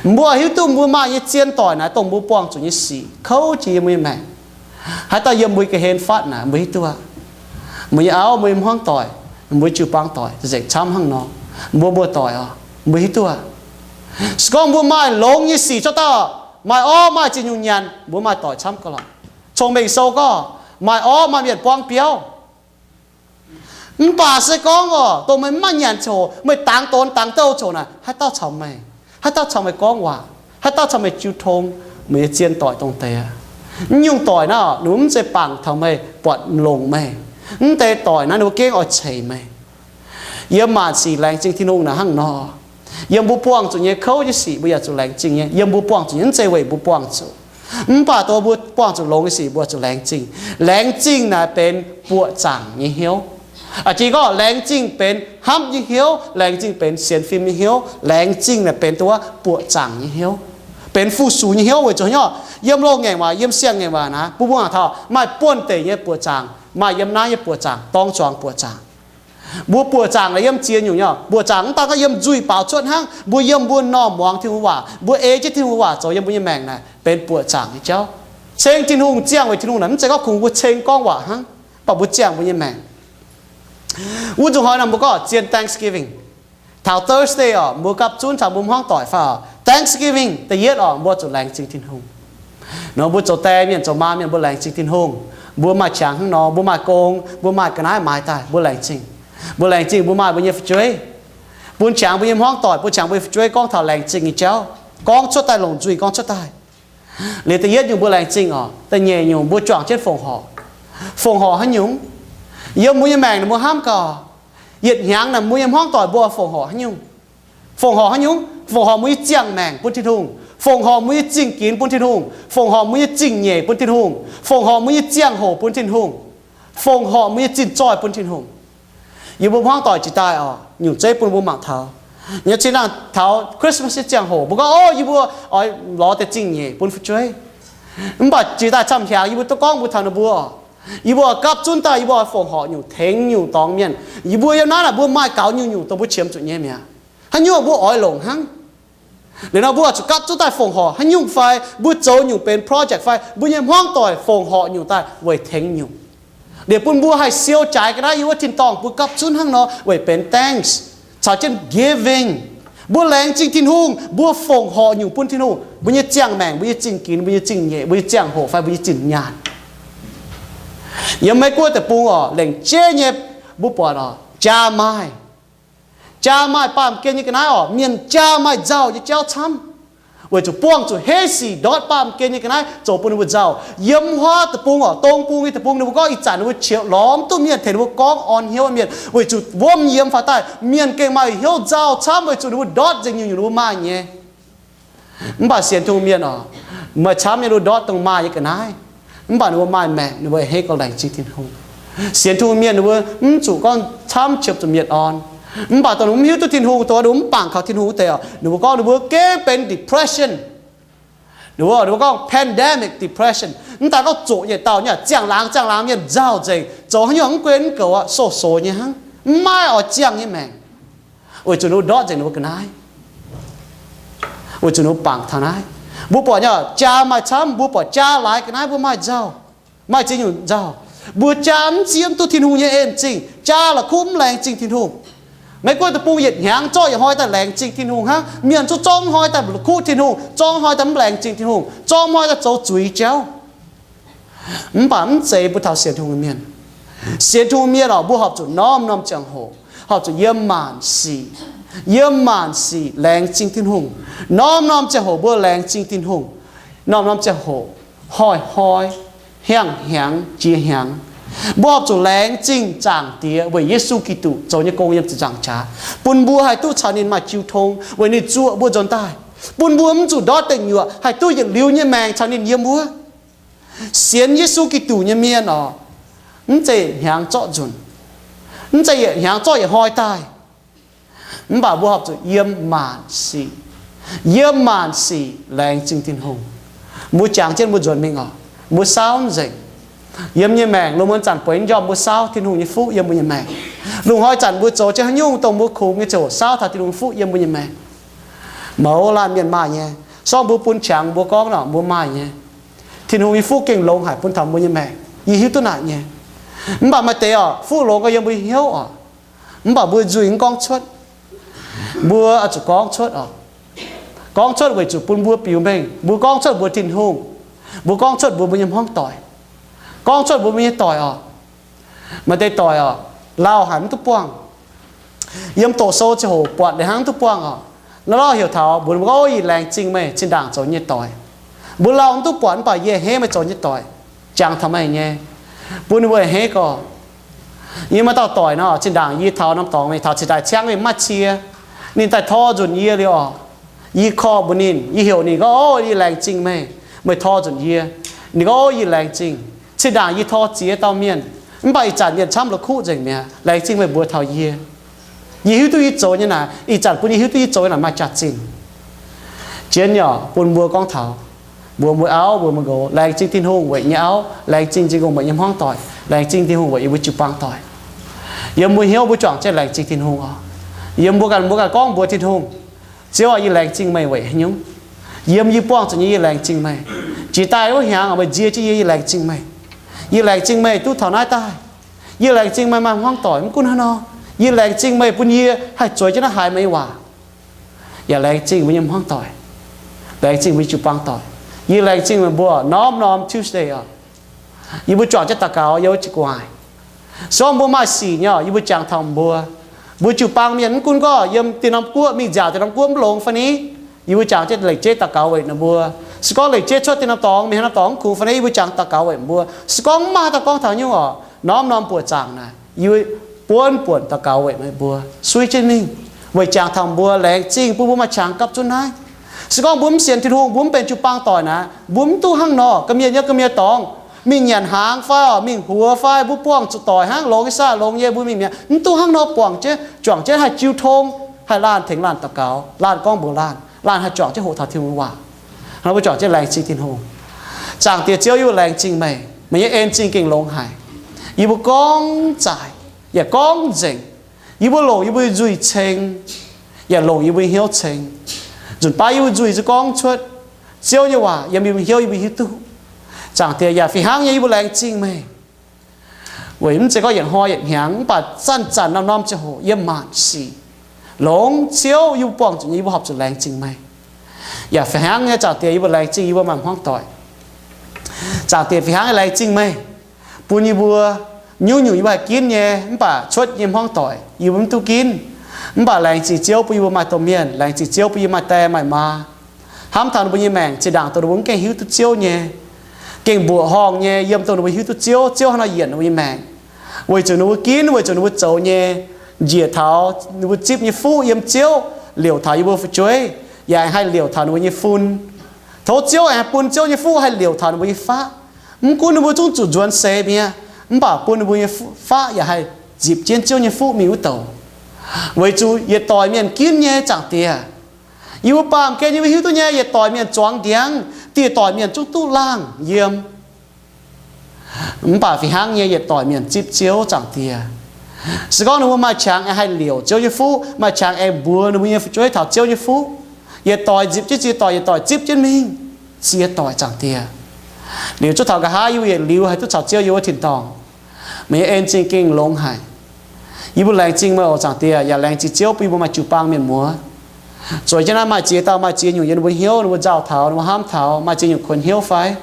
Mbuo hiuv duqv mbuo maaih nyei zien doic naaic dongh mbuo buangh zuqc nyei sic kouv jiex yiem mbuo nyei maengc. Haaix dauh yiem mbuo ga'hlen fatv naaic mbuo hiuv duqv aqv. Mbuo nyei auv, mbuo nyei hmuangv doic, mbuo jiu-baang doic nzengc camv hnangv nor. Mbuo muoz-doic oc, mbuo hiuv duqv aqv. Se gorngv mbuo maaih longx nyei sic cuotv daaih, maaih orv maaih ziex nyungc nyanc, mbuo maaih doic camv gauh lorqc. Cong-Mengh Sou gorngv, maaih orv maaih mienh buangv biauv. Mv baac se gorngv oc, dongh meih maiv nyanc coc, meih dangx donx dangx douh coc naaic, haaix dauh caux meih, haaix dauh caux meih gorngv waac, haaix dauh caux meih jiu tong? Meih nyei zien doic dongh deix aqv. Mv nyungc doic naaiv, ninh mbuo mv zeiz bangc taux meih, buatc longc meih. Mv deix doic naaiv ninh mbuo gengh oix ceix meih. Yiem maanc sic laengz zingh Tin-Hungh naaic hnangv nor. Yiem mbuo buangh zuqc nyei kouv nyei sic mbuo yaac zuqc laengz zingh nyei. Yiem mbuo buangh zuqc nyei, mv zeiz weic mbuo buangh zuqc. Mv baac dongh mbuo buangh zuqc longx nyei sic mbuo zuqc laengz zingh. Laengz zingh naaic benx buoqc zaangc nyei hnyouv. A'jang gorngv laengz zingh benx hnamv nyei hnyouv, laengz zingh benx sienx fim nyei hnyouv, laengz zingh naaic benx dongh wuov buoqc zaangc nyei hnyouv, benx fu-sux nyei hnyouv weic zuqc hnyouv yiem loz-ngaengc waac, yiem siang-ngaengc waac naaic, bun mbuo mangc taux maaih buonh deic nyei buoqc zaangc, maaih yiem naaiv nyei buoqc zaangc, dorng zuangx buoqc zaangc. Mbuo buoqc zaangc naaic yiem ziex nyungc nyei. Buoqc zaangc mv daan gorngv yiem nzuih baaux cuotv hnangv, mbuo yiem mbuo normh muangx Tin-Hungh waac, mbuo ei jienv Tin-Hungh waac zoux yiem mbuo nyei maengc naaic benx buoqc zaangc nyei jauv. Ceng Tin-Hungh, ziangh weic Tin-Hungh naaic mv zeiz gorngv kungx mbuo ceng gorngv waac hnangv, mv baac mbuo ziangh mbuo nyei maengc. Wuov nzunc hnoi naaic mbuo gorngv zien Thanksgiving. Taux Thursday oc, mbuo gapv zunv taux mbuo hmuangv doic fai oc, Thanksgiving da'yietv oc, mbuo zuqc laengz zingh Tin-Hungh. Nor mbuo zoux die mienh zoux maa mienh mbuo laengz zingh Tin-Hungh. Mbuo maaih qangx hnangv nor, mbuo maaih gong, mbuo maaih ga'naaiv maaiz daaih, mbuo laengz zingh. Mbuo laengz zingh mbuo maaih mbuo nyei fu'jueiv, bun qangx mbuo nyei hmuangv doic, bun qangx mbuo nyei fu'jueiv gorngv taux laengz zingh nyei jauv, gorngv cuotv daaih, longc nzuih gorngv cuotv daaih. Liuz da'yietv nyungc mbuo laengz zingh oc. Da'nyeic nyungc mbuo juangc jienv fongc horc. Fongc horc haaix nyungc? Yiem mbuo nyei maengc naaic mbuo hnamv gaax, yietc hnyangx naaic mbuo nyei hmuangv doic mbuo fongc horc haaix nyungc? Fongc horc haaix nyungc? Fongc horc mbuo nyei ziangh maengc bun Tin-Hungh, fongc horc mbuo nyei zingh ginx bun Tin-Hungh, fongc horc mbuo nyei zingh nyeic bun Tin-Hungh, fongc horc mbuo nyei ziangh hoc bun Tin-Hungh, fongc horc mbuo nyei zinh zoih bun Tin-Hungh. Yie mbuo hmuangv doic jiex daaih oc, nyungc zeiv bun mbuo mangc taux. Nyei cin nangh taux Christmas nyei ziangh hoc mbuo gorngv, o, yie mbuo oix lorz deix zingh nyeic bun fu'jueiv. Mv baac jiex daaih camv-hnyangx yie mbuo duqv gorngv mbuo taux ninh mbuo, yie mbuo gapv zunv daaih yie mbuo oix fongc horc nyungc, tengx nyungc dorngx mienh. Yie mbuo yiem naaiv naaic mbuo maaih gaux nyungc-nyungc dongh mbuo qiemx zuqc nyei mi'aqv. Haaix nyungc mbuo oix longc hnangv. Liuz nor mbuo zuqc gapv zunv daaih fongc horc haaix nyungc fai mbuo zoux nyungc benx project fai mbuo nyei hmuangv doic fongc horc nyungc daaih weic tengx nyungc. Liuz bun mbuo haih siou jaaix ga'naaiv yiem wuov tin-dorngh mbuo gapv zunv hnangv nor weic benx thanks caux jienv giving. Mbuo laengz zingh Tin-Hungh, mbuo fongc horc nyungc bun Tin-Hungh, mbuo nyei ziangh maengc, mbuo nyei zingh ginx, mbuo nyei zingh nyeic, mbuo nyei ziangh hoc fai mbuo nyei zinh nyaanh. Yiem Meiv Guoqv deic-bung oc, lengc jeiv nyei mbuo buatc oc, jaa maaih. Jaa maaih baamh gen nyei ga'naaiv oc, mienh jaa maaih nzauh nyei jauv camv, weic zuqc buangh zuqc heiv sic ndortv baamh gen nyei ga'naaiv zoux bun ninh mbuo nzauh. Yiem wuov deic-bung oc, dong bung nyei deic-bung ninh mbuo gorngv ih zanc ninh mbuo qiemx lorz mv duqv mienh tengx ninh mbuo gorngv orn hnyouv mienh, weic zuqc wuom yiemx faaux daaih mienh gengh maaih hnyouv nzauh camv weic zuqc ninh mbuo ndortv nzengc nyungc-nyungc ninh mbuo maaih nyei. Mv baac sienx Tin-Hungh mienh oc, maaih camv nyei ninh mbuo ndortv dongh maaih nyei ga'naaiv, mv baac ninh mbuo maaih maengc, ninh mbuo a'hneiv gauh laengz zingh Tin-Hungh. Sienx Tin-Hungh mienh ninh mbuo mv zuqc gorngv camv qiemx zuqc mietc orn. Mv baac dongh ninh mbuo mv hiuv duqv Tin-Hungh, dongh ninh mbuo mv bangc kaux Tin-Hungh wuov deix oc, ninh mbuo gorngv ninh mbuo gengh benx depression. Ninh mbuo, ninh mbuo gorngv pandemic depression. Mv daan gorngv zoqc yietc dauh nyei ziangh laangz ziangh laangz mienh nzauh nzengc, zoux haaix nyungc mv guen mv goux aqv, sou-soux nyei hnangv, mv maaih oix ziangh nyei maengc, weic zuqc ninh mbuo ndortv nzengc ninh mbuo ga'naaiv. Weic zuqc ninh mbuo bangc taux naaiv. Mbuo buatc nyei jaa maaih camv, mbuo buatc jaa laaix ga'naaiv mbuo maaih nzauh, maaih ziex nyungc nzauh. Mbuo jaa mv zieqv mv duqv Tin-Hungh nyei en-zingh, jaa la'kuqv mv laengz zingh Tin-Hungh. Meiv Guoqv deic-bung yietc hnyangx zorqv yietc hnoi daaih laengz zingh Tin-Hungh hnangv, mienh zungv zorqv mv hnoi daaih la'kuqv Tin-Hungh, zorqv mv hnoi daaih mv laengz zingh Tin-Hungh, zorqv mv hnoi daaih zoux zuiz jauv. Mv baac mv zeiz mbuo taux sienx Tin-Hungh mienh. Sienx Tin-Hungh mienh oc, mbuo horpc zuqc norm-norm ziangh hoc, horpc zuqc yiem maanc sic, yiem maanc sic laengz zingh Tin-Hungh. Norm-norm ziangh hoc mbuo laengz zingh Tin-Hungh. Norm-norm ziangh hoc, hnoi-hnoi, hnyangx-hnyangx, jiex hnyangx, mbuo horpc zuqc laengz zingh Zaangc Diex weic Yesu Giduc zoux nyei gong yiem ziepc nzaangc qaqv, bun mbuo haih duqv caux ninh maaih jiu tong weic ninh zuoqc mbuo nzuonx daaih, bun mbuo mv zuqc ndortv deic nyuoqc, haih duqv yietc liuz nyei maengc caux ninh yiem wuov. Sienx Yesu Giduc nyei mienh oc, mv zeiz hnyangx zorqv nzunc, mv zeiz yietc hnyangx zorqv yietc hnoi daaih. Mv baac mbuo horpc zuqc yiem maanc sic, yiem maanc sic laengz zingh Tin-Hungh. Mbuo jangx jienv mbuo nzuonx mingh oc. Mbuo saauv nzengc. Yiem nyei maengc lungh muonz zanc bueix njormh mbuo saauv Tin-Hungh nyei fuqv yiem mbuo nyei maengc. Lungh hnoi zanc mbuo zoux jienv haaix nyungc dongh mbuo kungx nyei ziangh hoc saauv taux Tin-Hungh fuqv yiem mbuo nyei maengc. Mouz laanh mienh maaih nyei, sorng mbuo bun qangx mbuo gorngv nor mbuo maaih nyei. Tin-Hungh nyei fuqv gengh longx haic bun taux mbuo nyei maengc, yie hiuv duqv naaic nyei. Mv baac maaih deix oc, fuqv longx gau yiem mbuo hnyouv oc. Mv baac mbuo nzuih mv gorngv cuotv. Mbuo oix zuqc gorngv cuotv oc. Gorngv cuotv weic zuqc bun mbuo biux mengh, mbuo gorngv cuotv mbuox Tin-Hungh, mbuo gorngv cuotv mbuox mbuo nyei hmuangv doic, gorngv cuotv mbuox mbuo nyei doic oc. Maaih deix doic oc, lauh haic mv duqv buangh. Yiem doqc sou ziangh hoc buatc liuz hnangv mv duqv buangh oc. Naaiv lorh heuc taux mbuox mbuo gorngv, yie laengz zingh meih zinh ndaangc zoux nyei doic. Mbuo lauh mv duqv buatc mv baac yie a'hneiv meih zoux nyei doic. Jangx taux meih nyei, bun ninh mbuo a'hneiv gorx. Yie maaih dauh doic nor, zinh ndaangc yie taux norm dorngx mingh, taux cingx daaih ciangv mingh mv maaih cie, ninh daaih tor nzunc yie liuz oc, yie korv mbuox ninh, yie heuc ninh gorngv, o, yie laengz zingh meih, meih tor nzunc yie. Ninh gorngv, o, yie laengz zingh. Zinh ndaangc yie tor ziex dauh mienh, mv baac ih zanc mienh camv la'kuqv nzengc mi'aqv. Laengz zingh meih mbuox taux yie. Yie hiuv duqv yie zoux nyei naaic, ih zanc bun yie hiuv duqv yie zoux nyei naaic maaih jaax-zinh. Jienv yaac bun mbuo gorngv taux, mbuox mbuo auv, mbuox mbuo nqox, laengz zingh Tin-Hungh weic nyei auv, laengz zingh Tin-Hungh weic nyei hmuangv doic, laengz zingh Tin-Hungh weic yie mbuo jiu-baang doic. Yiem mbuo hnyouv mbuo juangc jienv laengz zingh Tin-Hungh oc. Yiem mbuo ganh, mbuo ganh gorngv mbuox Tin-Hungh, Ziouv aah, yie laengz zingh meih weic haaix nyungc? Yiem yie buangh zuqc nyei yie laengz zingh meih. Jiex daaih wuov hnyangx oix meih nzie jienv yie, yie laengz zingh meih. Yie laengz zingh meih duqv taux naaiv daaih. Yie laengz zingh meih maaih hmuangv doic mv gunv hnangv nor. Yie laengz zingh meih bun yie haih zueiz jienv naaiv haiz meih nyei waac, yaac laengz zingh mbuo nyei hmuangv doic, laengz zingh mbuo nyei jiu-baang doic. Yie laengz zingh meih mbuo norm-norm Tuesday oc. Yie mbuo juangc jienv daux gaux yiem wuov jiu-baang. Se gorngv mbuo maaih sic nyei oc, yie mbuo jangx taux mbuo. Mbuo jiu-baang mienh mv gunv gorngv yiem dinh norm guoqv mingh nziaauc dinh norm guoqv mv longx fai ni, yie mbuo jangx jienv lengc jeiv daux gaux weic ninh mbuo. Se gorngv lengc jeiv cuotv dinh norm dorngx mingh haaix norm dorngx mv kungx fai ni, yie mbuo jangx daux gaux weic mbuo. Se gorngv mv maaih haaix dauh gorngv taux nyungc oc, norm-norm buoqc zaangc naaic, yie mbuo buonv buonc daux gaux weic meih mbuo suiv jienv mingh, weic jangx taux mbuo, laengz zingh bun mbuo maaih qangx gapv zunv naaiv. Se gorngv mbuo mv sienx Tin-Hungh, mbuo mv benx jiu-baang doic naaic, mbuo mv duqv hnangv nor, ga'mienh nyei ga'mienh dorngx, mingh nyanc hnaangx fai oc, mingh huox fai, mbuo buangh zuqc doic hnangv, longx nyei saah longx nyei, mbuo mingh mi'aqv, mv duqv hnangv nor buangh jienv, juangc jienv haih jiu tong, haih laanh tengx laanh daux gaux, laanh gorngv mbuox laanh, laanh haih juangc jienv hoqc taux Tin-Hungh waac. Hnangv nor mbuo juangc jienv laengz zingh Tin-Hungh. Zaangc Diex Ziouv, yie mbuo laengz zingh meih, meih nyei en zingh gengh longx haic. Yie mbuo gorngv zaaic, yaac gorngv nzengc. Yie mbuo longc yie mbuo nzuih ceng, yaac longc yie mbuo hnyouv ceng. Nzunc baav yie mbuo nzuih zuqc gorngv cuotv Ziouv nyei waac yiem yie mbuo hnyouv, yie mbuo hiuv duqv. Zaangc Diex, yaac fih hnangv nyei yie mbuo laengz zingh meih. Weic mv zeiz gorngv yietc hnoi yietc hnyangx, mv baac zanc-zanc norm-norm ziangh hoc yiem maanc sic longx Ziouv, yie mbuo buangh zuqc nyei, yie mbuo horpc zuqc laengz zingh meih. Yaac fih hnangv nyei Zaangc Diex, yie mbuo laengz zingh yie mbuo maaih hmuangv doic. Zaangc Diex, fih hnangv nyei laengz zingh meih bun yie mbuo nyungc-nyungc yie mbuo haih ginv nyei mv baac cuotv nyei hmuangv doic yie mbuo mv duqv ginv. Mv baac laengz zingh Ziouv bun yie mbuo maaih domh mienh, laengz zingh Ziouv bun yie maaih die maaih maa. Hnamv taux ninh mbuo nyei maengc zinh ndaangc dongh ninh mbuo mv gaengh hiuv duqv Ziouv nyei, gengh mbuoqc horngh nyei, yiem dongh ninh mbuo hiuv duqv Ziouv, Ziouv hnangv nor yienc ninh mbuo nyei maengc, weic zuqc ninh mbuo ginv, weic zuqc ninh mbuo zoux nyei, njiec taux ninh mbuo zipv nyei fuqv yiem Ziouv liouc taux yie mbuo fu'jueiv, yaac haih liouc taux ninh mbuo nyei fun. Tov Ziouv aengx bun Ziouv nyei fuqv haih liouc taux ninh mbuo nyei faqv. Mv gunv ninh mbuo zungv zuqc nzuonx seix mi'aqv, mv baac bun ninh mbuo nyei faqv yaac haih nzipc jienv Ziouv nyei fuqv mingh wuov douc. Weic zuqc yietc doic mienh ginv nyei, Zaangc Diex. Yie mbuo baamh gen yie mbuo hiuv duqv nyei, yietc doic mienh zuangx ndiangx, dieh doic mienh zungv duqv laangh yiem. Mv baac fih hnangv nyei yietc doic mienh zipv Ziouv, Zaangc Diex. Se gorngv ninh mbuo maaih qangx aengx haih liouc Ziouv nyei fuqv, maaih qangx aengx mbuox ninh mbuo nyei fu'jueiv taux Ziouv nyei fuqv. Yietc doic nzipc jienv ziex doic, yietc doic zipv jienv mingh ziex doic, Zaangc Diex. Liuz zungv taux nqa'haav yie mbuo yietc liuz haih duqv caux Ziouv yiem wuov tin-dorngh. Meih nyei en zingh gengh longx haic. Yie mbuo laengz zingh meih oc, Zaangc Diex, yaac laengz zingh Ziouv bun yie mbuo maaih jiu-baang mienh muoz. Zueiz jienv naaiv maaih ziex dauh maaih ziex nyungc yiem ninh mbuo hnyouv, ninh mbuo nzauh taux, ninh mbuo hnamv taux, maaih ziex nyungc kuonx hnyouv fai?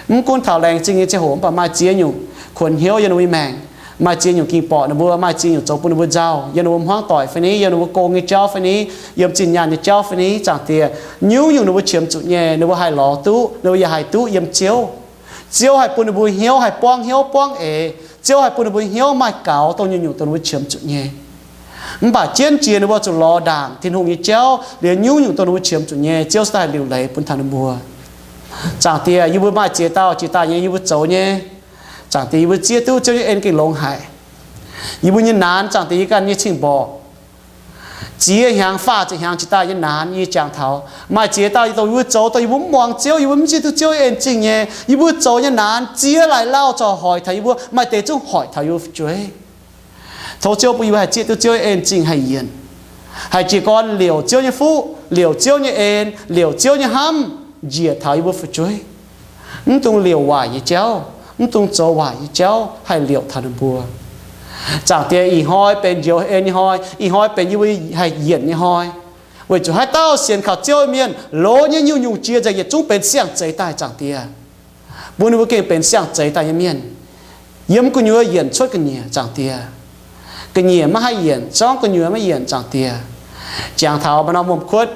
Mv gunv taux laengz zingh nyei ziangh hoc, mv baac maaih ziex nyungc kuonx hnyouv yiem ninh mbuo nyei maengc. Maaih ziex nyungc ging borqc ninh mbuo, maaih ziex nyungc zoux bun ninh mbuo nzauh, yiem ninh mbuo hmuangv doic fai ni, yiem ninh mbuo gong nyei jauv fai ni, yiem zinh nyaanh nyei jauv fai ni, Zaangc Diex, nyungc-nyungc ninh mbuo qiemx zuqc nyei, ninh mbuo haih lorz duqv, ninh mbuo yaac haih duqv yiem Ziouv. Ziouv haih bun ninh mbuo hnyouv haih buangv hnyouv buangv eix. Ziouv haih bun ninh mbuo hnyouv maaih gaux dongh nyungc-nyungc dongh ninh mbuo qiemx zuqc nyei. Mv baac jienv jiex ninh mbuo zuqc lorz ndaangc Tin-Hungh nyei jauv liuz, nyungc-nyungc dongh ninh mbuo qiemx zuqc nyei, Ziouv se daaih liuc leiz bun taux ninh mbuo. Zaangc Diex, yie mbuo maaih ziex dauh jiex daaih nyei yie mbuo zoux nyei. Zaangc Diex, yie mbuo zieqv duqv Ziouv nyei en gengh longx haic. Yie mbuo nyei naanx, Zaangc Diex, yie ganh nyei cing-mborqc ziex hnyangx faah ziepc hnyangx jiex daaih nyei naanx yie jangx taux. Maaih ziex dauh dongh yie mbuo zoux dongh yie mbuo mv muangx Ziouv, yie mbuo mv zieqv duqv Ziouv en zingh nyei. Yie mbuo zoux nyei naanx ziex laaix lauh corc hoic taux yie mbuo, maaih deix zungv hoic taux yie mbuo fu'jueiv. Tov Ziouv bun yie mbuo haih zieqv duqv Ziouv en zingh haih yienc, haih jiez gorn liouc Ziouv nyei fuqv, liouc Ziouv nyei en, liouc Ziouv nyei hnamv njiec taux yie mbuo fu'jueiv. Mv dungx liouc waaic nyei jauv, mv dungx zoux waaic nyei jauv haih liouc taux ninh mbuo. Zaangc Diex, ih hnoi benx njoux en nyei hnoi, ih hnoi benx yie mbuo haih yienc nyei hnoi. Weic zuqc haaix dauh sienx kaux Ziouv nyei mienh, loz nyei nyungc-nyungc jiex nzengc yietc zungv benx siang-zeix daaih, Zaangc Diex. Bun ninh mbuo gengh benx siang-zeix daaih nyei mienh, yiem gu'nyuoz yienc cuotv ga'nyiec, Zaangc Diex. Ga'nyiec maiv haih yienc, zorngv gu'nyuoz maiv yienc, Zaangc Diex. Jangx taux maaih norm wuom-kuotv,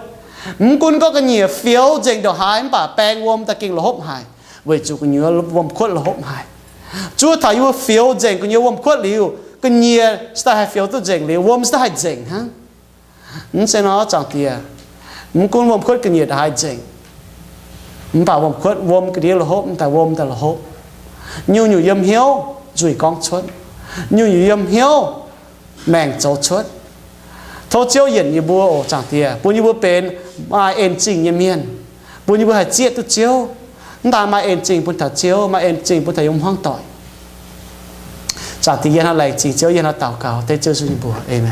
mv gunv gorngv ga'nyiec fioux nzengc ndongc haaix, mv baac baeng wuom daaih gengh la'hopv haic, weic zuqc gu'nyuoz wuom-kuotv la'hopv haic. Zuov taux yie mbuo fioux nzengc gu'nyuoz wuom-kuotv liuz, ga'nyiec se daaih haih fioux duqv nzengc liuz, wuom se daaih haih nzengc hnangv. Mv zeiz nor, Zaangc Diex, mv gunv wuom-kuotv ga'nyiec ndongc haaix nzengc, mv baac wuom-kuotv wuom ga'ndiev la'hopv, mv daaih wuom daaih la'hopv. Nyungc-nyungc yiem hnyouv nzuih gorngv cuotv, nyungc-nyungc yiem hnyouv maengc zoux cuotv. Tov Ziouv yienc yie mbuo oc, Zaangc Diex, bun yie mbuo benx maaih en zingh nyei mienh, bun yie mbuo haih zieqv duqv Ziouv, mv daaih maaih en zingh bun taux Ziouv, maaih en zingh bun taux yiem hmuangv doic. Zaangc Diex, yie hnangv laengz zingh Ziouv, yie hnangv daux gaux dengv Ziouv Yesu nyei mbuox. Aamen.